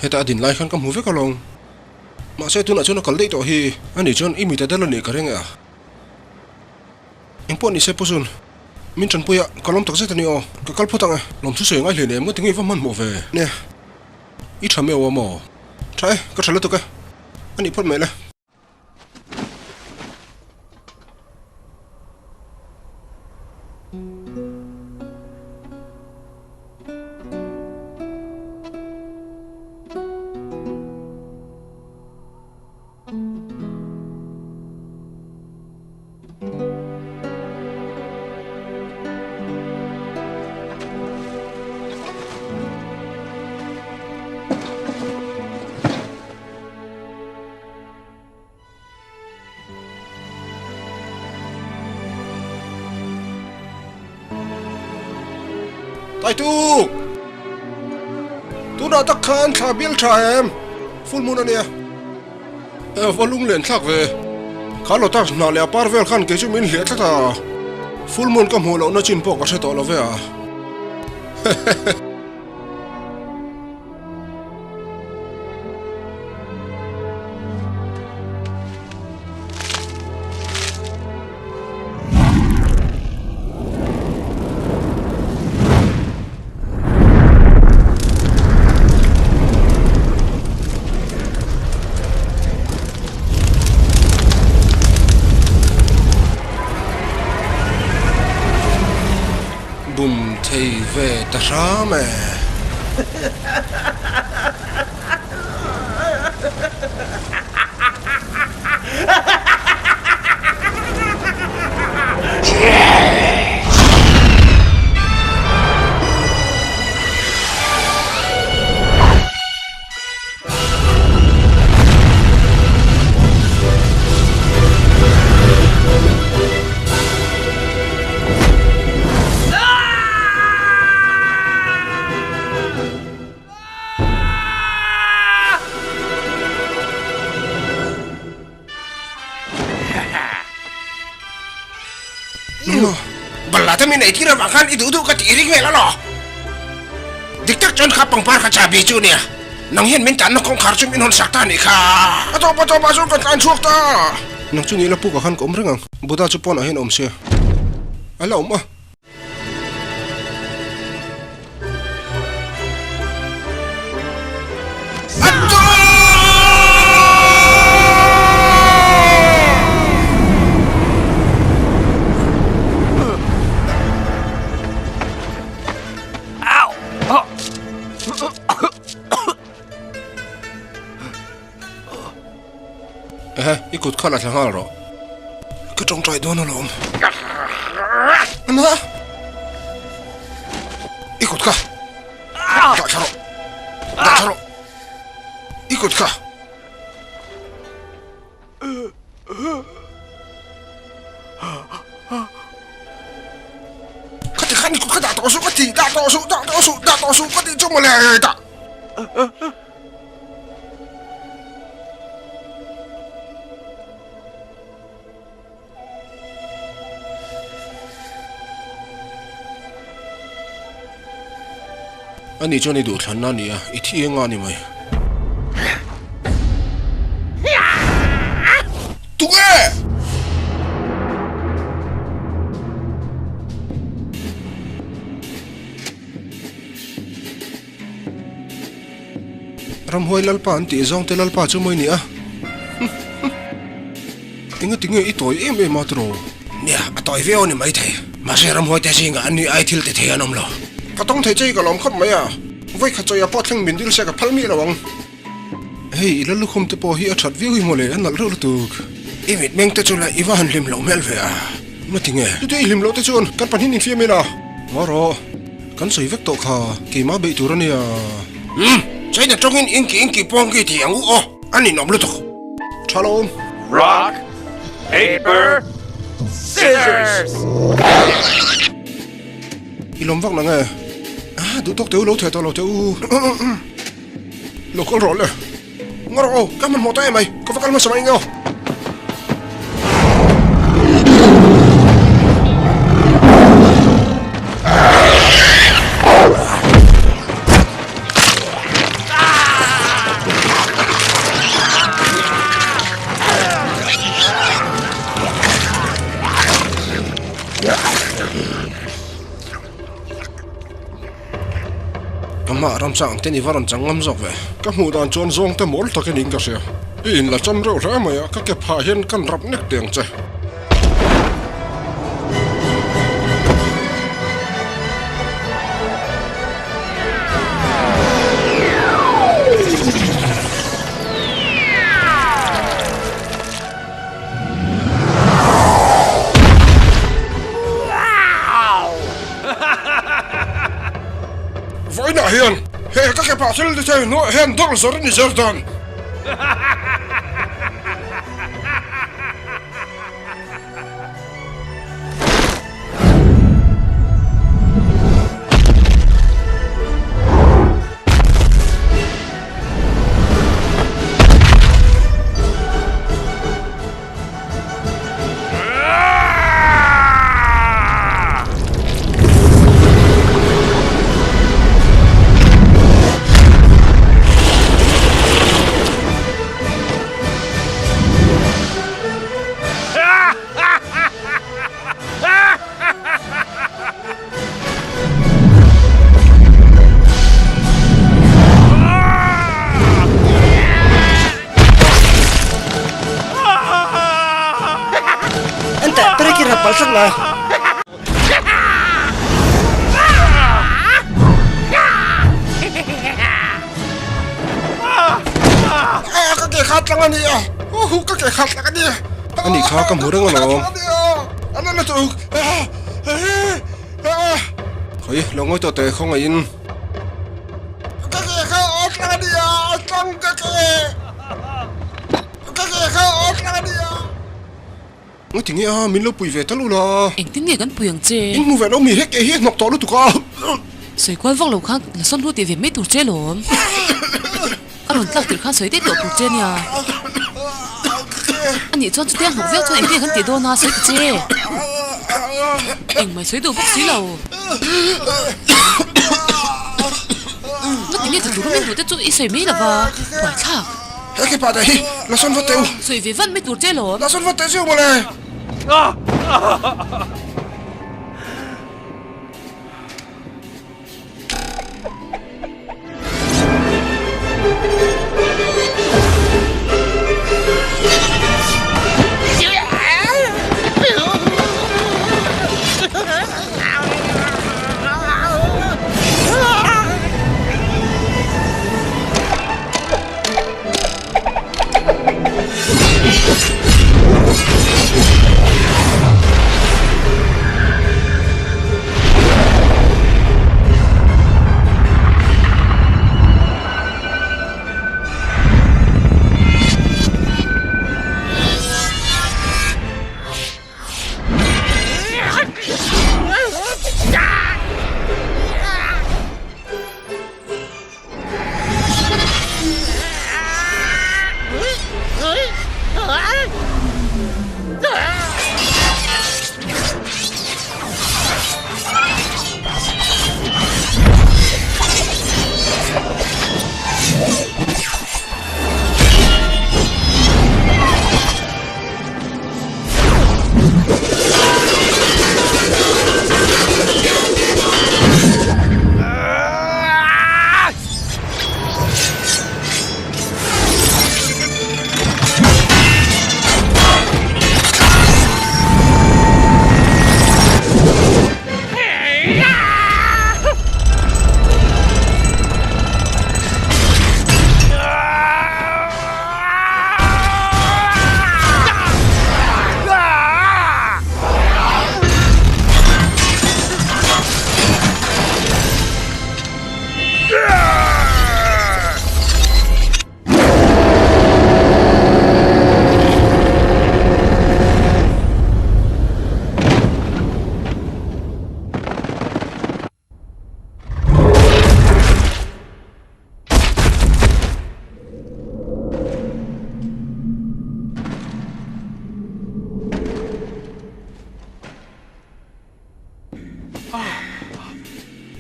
Heta a din lai khan ka hmu vek alawm. Mahse tunah chuan a kal daih tawh hi. Ani chuan i mit a dal a nih ka ring e a. Engpawh ni se Pu Zun, min tanpui a, ka lawm takzet a ni aw. Ka kal phawt ang e. Lawmthu sawi ngai hleinem nga tinge i va hmanhmawh ve? Nia, i tha meuh a maw? Tha e, ka tha lutuk e. A nih phawt mai le. Taituk! Tunah tak khan thla bial tha em? Full moon a nia. E va lunglen thlak ve. Kha lotus hnah leh a par vel khan kei chu min hliah tlat a. Full moon ka hmuh lohna chin pawh ka hre tawh lo ve a. Hehehe. Bum thei ve ta hram e. Balla te min eitir avang khan i duh duh ka tih ring vel alaw. Dik tak chuan kha pangpar kha chahbi chu nia. Nang hian min tanna kawngkhar chu min hawn sak ta anih kha. A tawp a tawp ah chuan ka tlan chhuak ta. Nang chu ni la puk ah khan ka awm reng ang. Buddha chu pawn ah hian a awm sia. A la awm a. Ehe, i kut kha la thla nghal rawh. Ka tawngtai dawn alawm. Ana! I kut kha! Dah thla rawh! Dah thla rawh! I kut kha! Khati khan i kut kha dah tawh suh ka ti! Dah tawh suh! Dah tawh suh! Dah tawh suh ka tih chu mawle! Dah! Ani chuan i duhthlanna a ni a, i thi eng a ni mai. Tunge? Ramhuai Lalpa an tih zawng te Lalpa chu mawi ni a. Enga tinge i tawi em em a tiraw? Nia, a tawi viau a ni maithei. Mahse ramhuai te zingah an ni ai thil ti thei an awm lo. Ka tawng thei che i ka lawm khawp mai a. Vawikhat chawi a pawh thleng min dil se ka phal miah lo ang. Hei, i Lallukhum te pawh hi a that viau hi maw le, a nalh reuh lutuk. I mitmeng te chu la i va han hlim loh hmel ve a. Mati nge? Chutia i hlim loh te chuan kan pahnih infiam ila. Ngaw rawh, kan sawi vek tawh kha, keimah beih tur a nia. Umm, China tawngin inki inki pawngki ti ang u aw, a ninawm lutuk. Tha lo awm. Rock, paper, scissors! I lawm vak nang e. Ah, duh tawk teh u, lo theh tawh lo teh u. Lo kal rawh le. Ngaw rawh aw, ka hmanhmawh ta em mai, ka va kal hmasa mai nge aw. hmaah ramsa ang ten i va rawn chang ngam zawk ve. Ka hmuh dan chuan zawng te mawl takin in ka hria. I in la cham reuh hle mai a, ka ke phah hian kan rap nek teh ang che. Vawiinah hian he ka ke phah thil ti thei hnuaiah hian dawlh zawr a ni zel dawn. Enteh, Periki rap palh tlat lai. A ka ke kha tlang a ni a, uhu ka ke kha tlang a ni a. A nih kha ka hmu reng alawm. A la la tawh Khawi lo ngawi tawh teh khawngaihin. Ka ke kha a tlang a ni a, a tlang ka ke. Ka ke kha a tlang a ni a. Ngati nge a, min lo pui ve tal ula. Engtin nge kan pui ang che? In hmu ve lo mi hek e hi a hnawk tawh lutuk a. Sawi kual vak lo khan la sawn hlu tih ve mai tur che lawm. A rawn tlak tirh khan sawi daih tawh tur che nia. Anih chuan chutia hnawk viau chuan engtin nge kan tih dawn a sawi ta che. Engmah i sawi duh bawk si lo. Ngati nge tla tur min duh te chu i sawi mai lova buaithlak. He khi pa te hi la sawn vat teh u. Sawi ve vat mai tur che lawm. La sawn vat teh chiu mawle.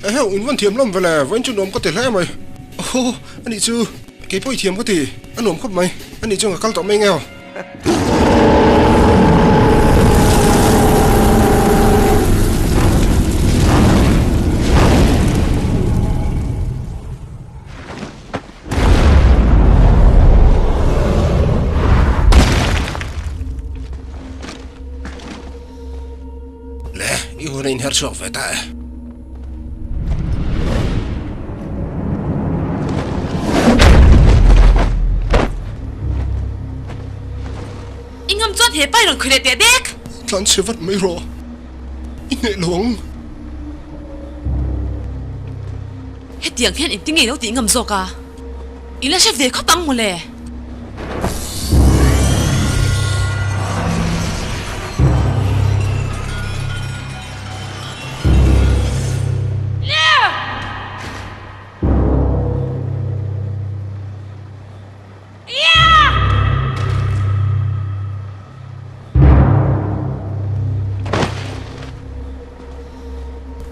Eheu, in van thiam lawm vele, vawiin chu nuam ka ti hle mai. Aw, anih chu, kei pawh i thiam ka ti, a nuam khawp mai, anih chuan ka kal tawh mai nge aw. I hun a inher chhuak ve ta e. I ngam chuan he pa i rawn khawih leh teh dek. Tlan chhe vat mai rawh. I hneh lo ang. Hetiang hian engtin nge i lo tih ngam zawk a? I la hre ve khawp ang mawle.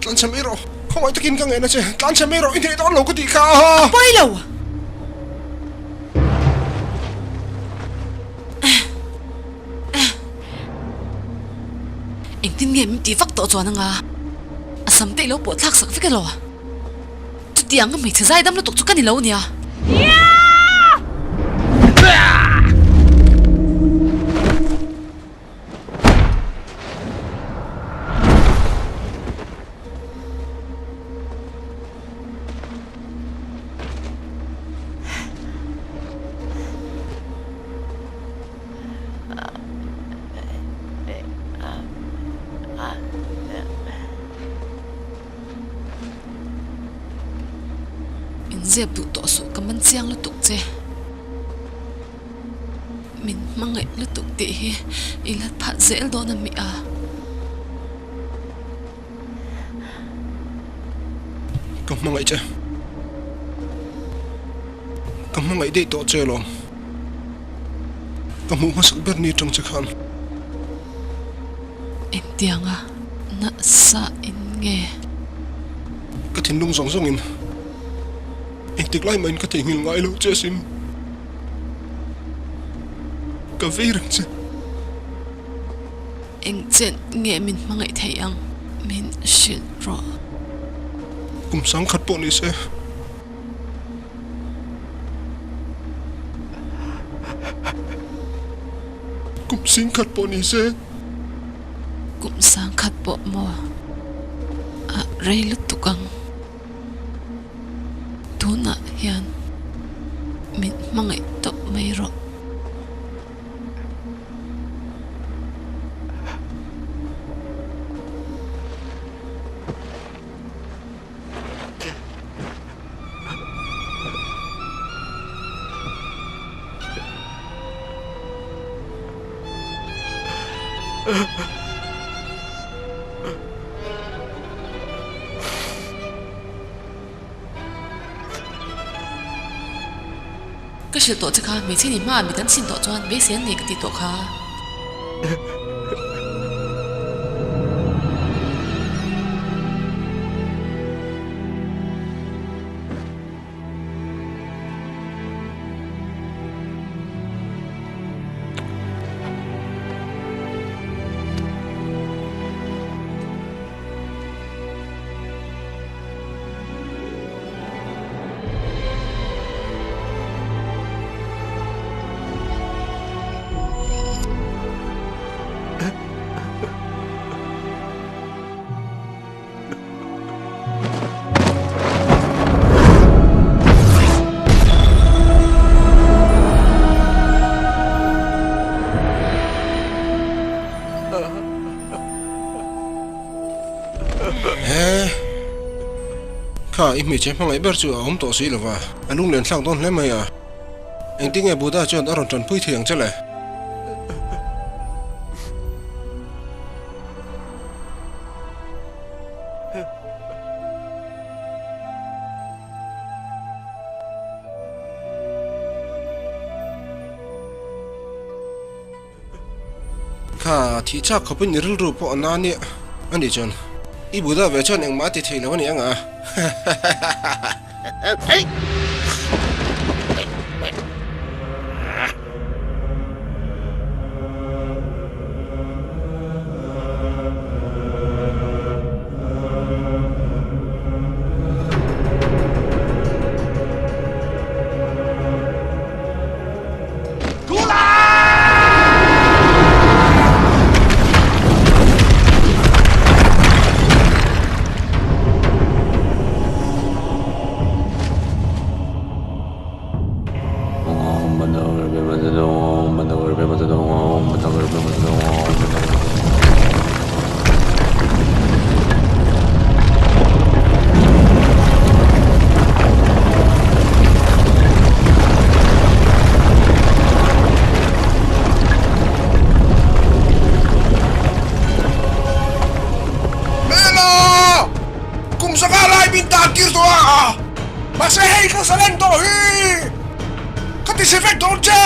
Tlan chhe mai rawh, khawngaih takin ka ngaihna che, tlan chhe mai rawh, i hneh dawn lo ka tih kha. A pawi lo. Engtin nge min tih vak tawh chuan anga a sam te i lo pawh thlak sak vek elaw? Chutiang a hmeichhe zaidam lutuk chu ka ni lo nia. Inzep duh tawh suh ka man chiang lutuk che. Min hmangaih lutuk tih hi i la phat zel dawn a mi a. Ka hmangaih che. Ka hmangaih daih tawh che alawm. Ka hmuh hmasak ber ni atang che khan. Engtianga nasa in nge? Ka thinlung zawng zawng in engtik lai mahin ka theihnghilh ngai lo che asin. Ka vei reng che. Eng chen nge min hmangaih thei ang min hrilh rawh. Kum sangkhat pawh ni se. Kum singkhat pawh ni se. Kum sangkhat pawh maw a rei lutuk ang. Tunah hian min hmangaih tawp mai rawh. Ka hrilh tawh che kha, hmeichhe ni hmaah mit an chhin tawh chuan beisei an nei ka tih tawh kha. He kha i hmeichhe hmangaih ber chu a awm tawh si lova, a lunglen thlak dawn hle mai a. Engtinge Buddha chuan a rawn tanpui thei ang che le? Kha thih chak khawpin i rilru pawh a na nia a nih chuan i Buddha ve chuan engmah a ti thei lo a ni ang a. Mahse hei ka zalen tawh hi! Ka ti si vek dawn che!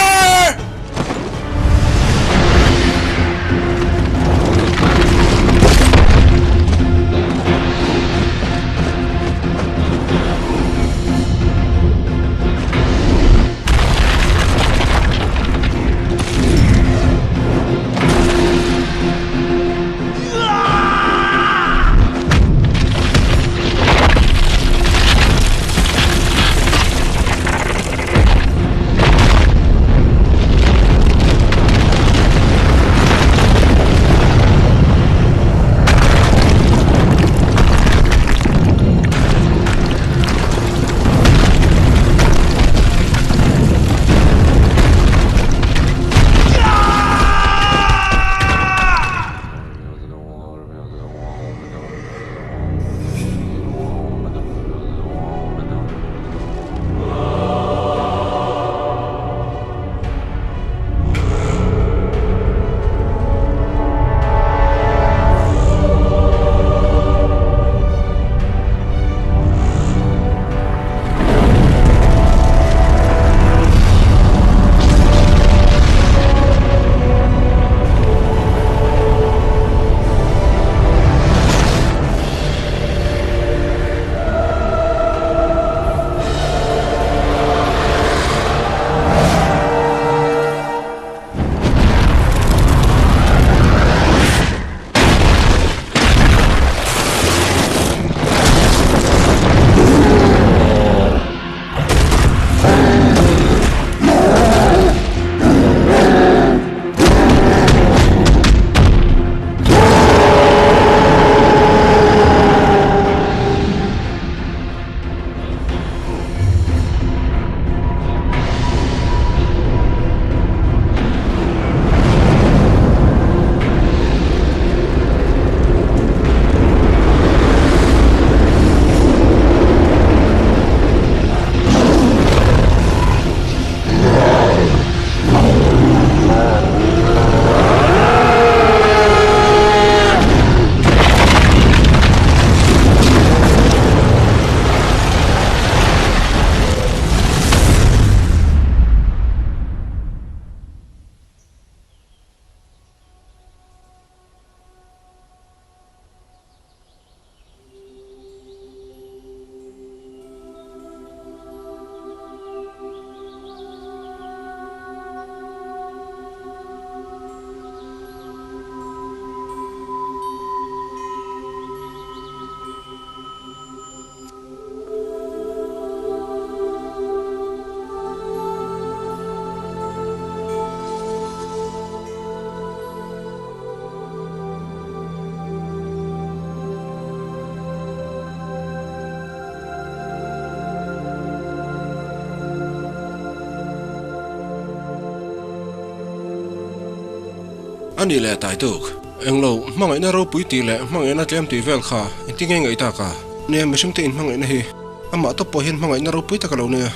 A nih leh tai tuk. Englo, hmangaihna ropui tih leh hmangaihna tlem tih vel kha engtin nge ngaih tak a? Nia, mihringte inhmangaihna hi amah tawp pawh hian hmangaihna ropui tak a lo nia.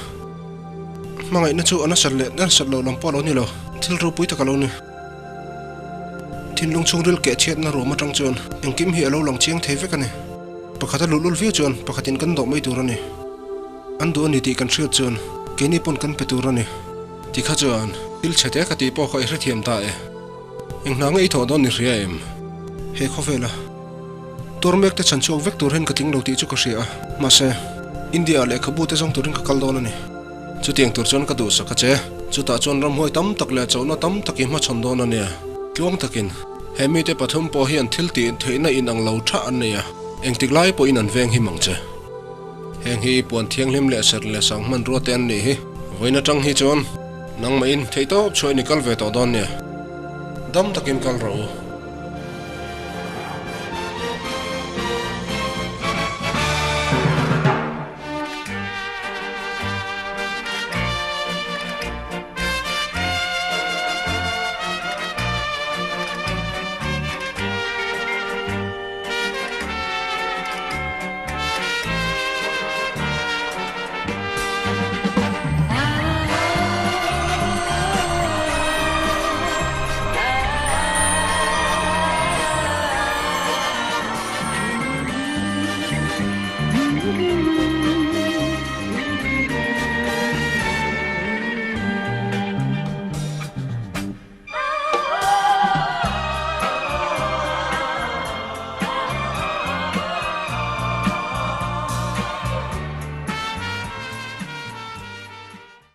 Hmangaihna chu a nasat leh nasat loh lam pawh a lo ni lo, thil ropui tak a lo ni. Thinlung chhungril keh chhiatna ruam atang chuan engkim hi a lo lang chiang thei vek a ni. Pakhat a luhlul viau chuan pakhatin kan dawh mai tur a ni. An duh a ni tih kan hriat chuan keini pawn kan pe tur a ni. Tikha chuan thil chhe te ka tih pawh kha i hrethiam ta e. Eng hna nge i thawh dawn ni hria em? He khawvela tuar mek te chhan chhuak vek tur hian ka tling lo tih chu ka hria a, mahse India ah lehkhabu te zawng turin ka kal dawn a ni. Chutiang tur chuan ka duhsak a che. Chutah chuan ramhuai tam tak leh chauhna tam tak i hmachhawn dawn a nia. Tluang takin, he mite pathum pawh hian thil tih theihna inang lo tha an nei a, engtik lai pawhin an veng him ang che. Heng hi puan thianghlim leh serh leh sang hmanrua te an nih hi. Vawiin atang hi chuan nangmahin theihtawp chhuahin i kal ve tawh dawn nia. Dam takin kal rawh u.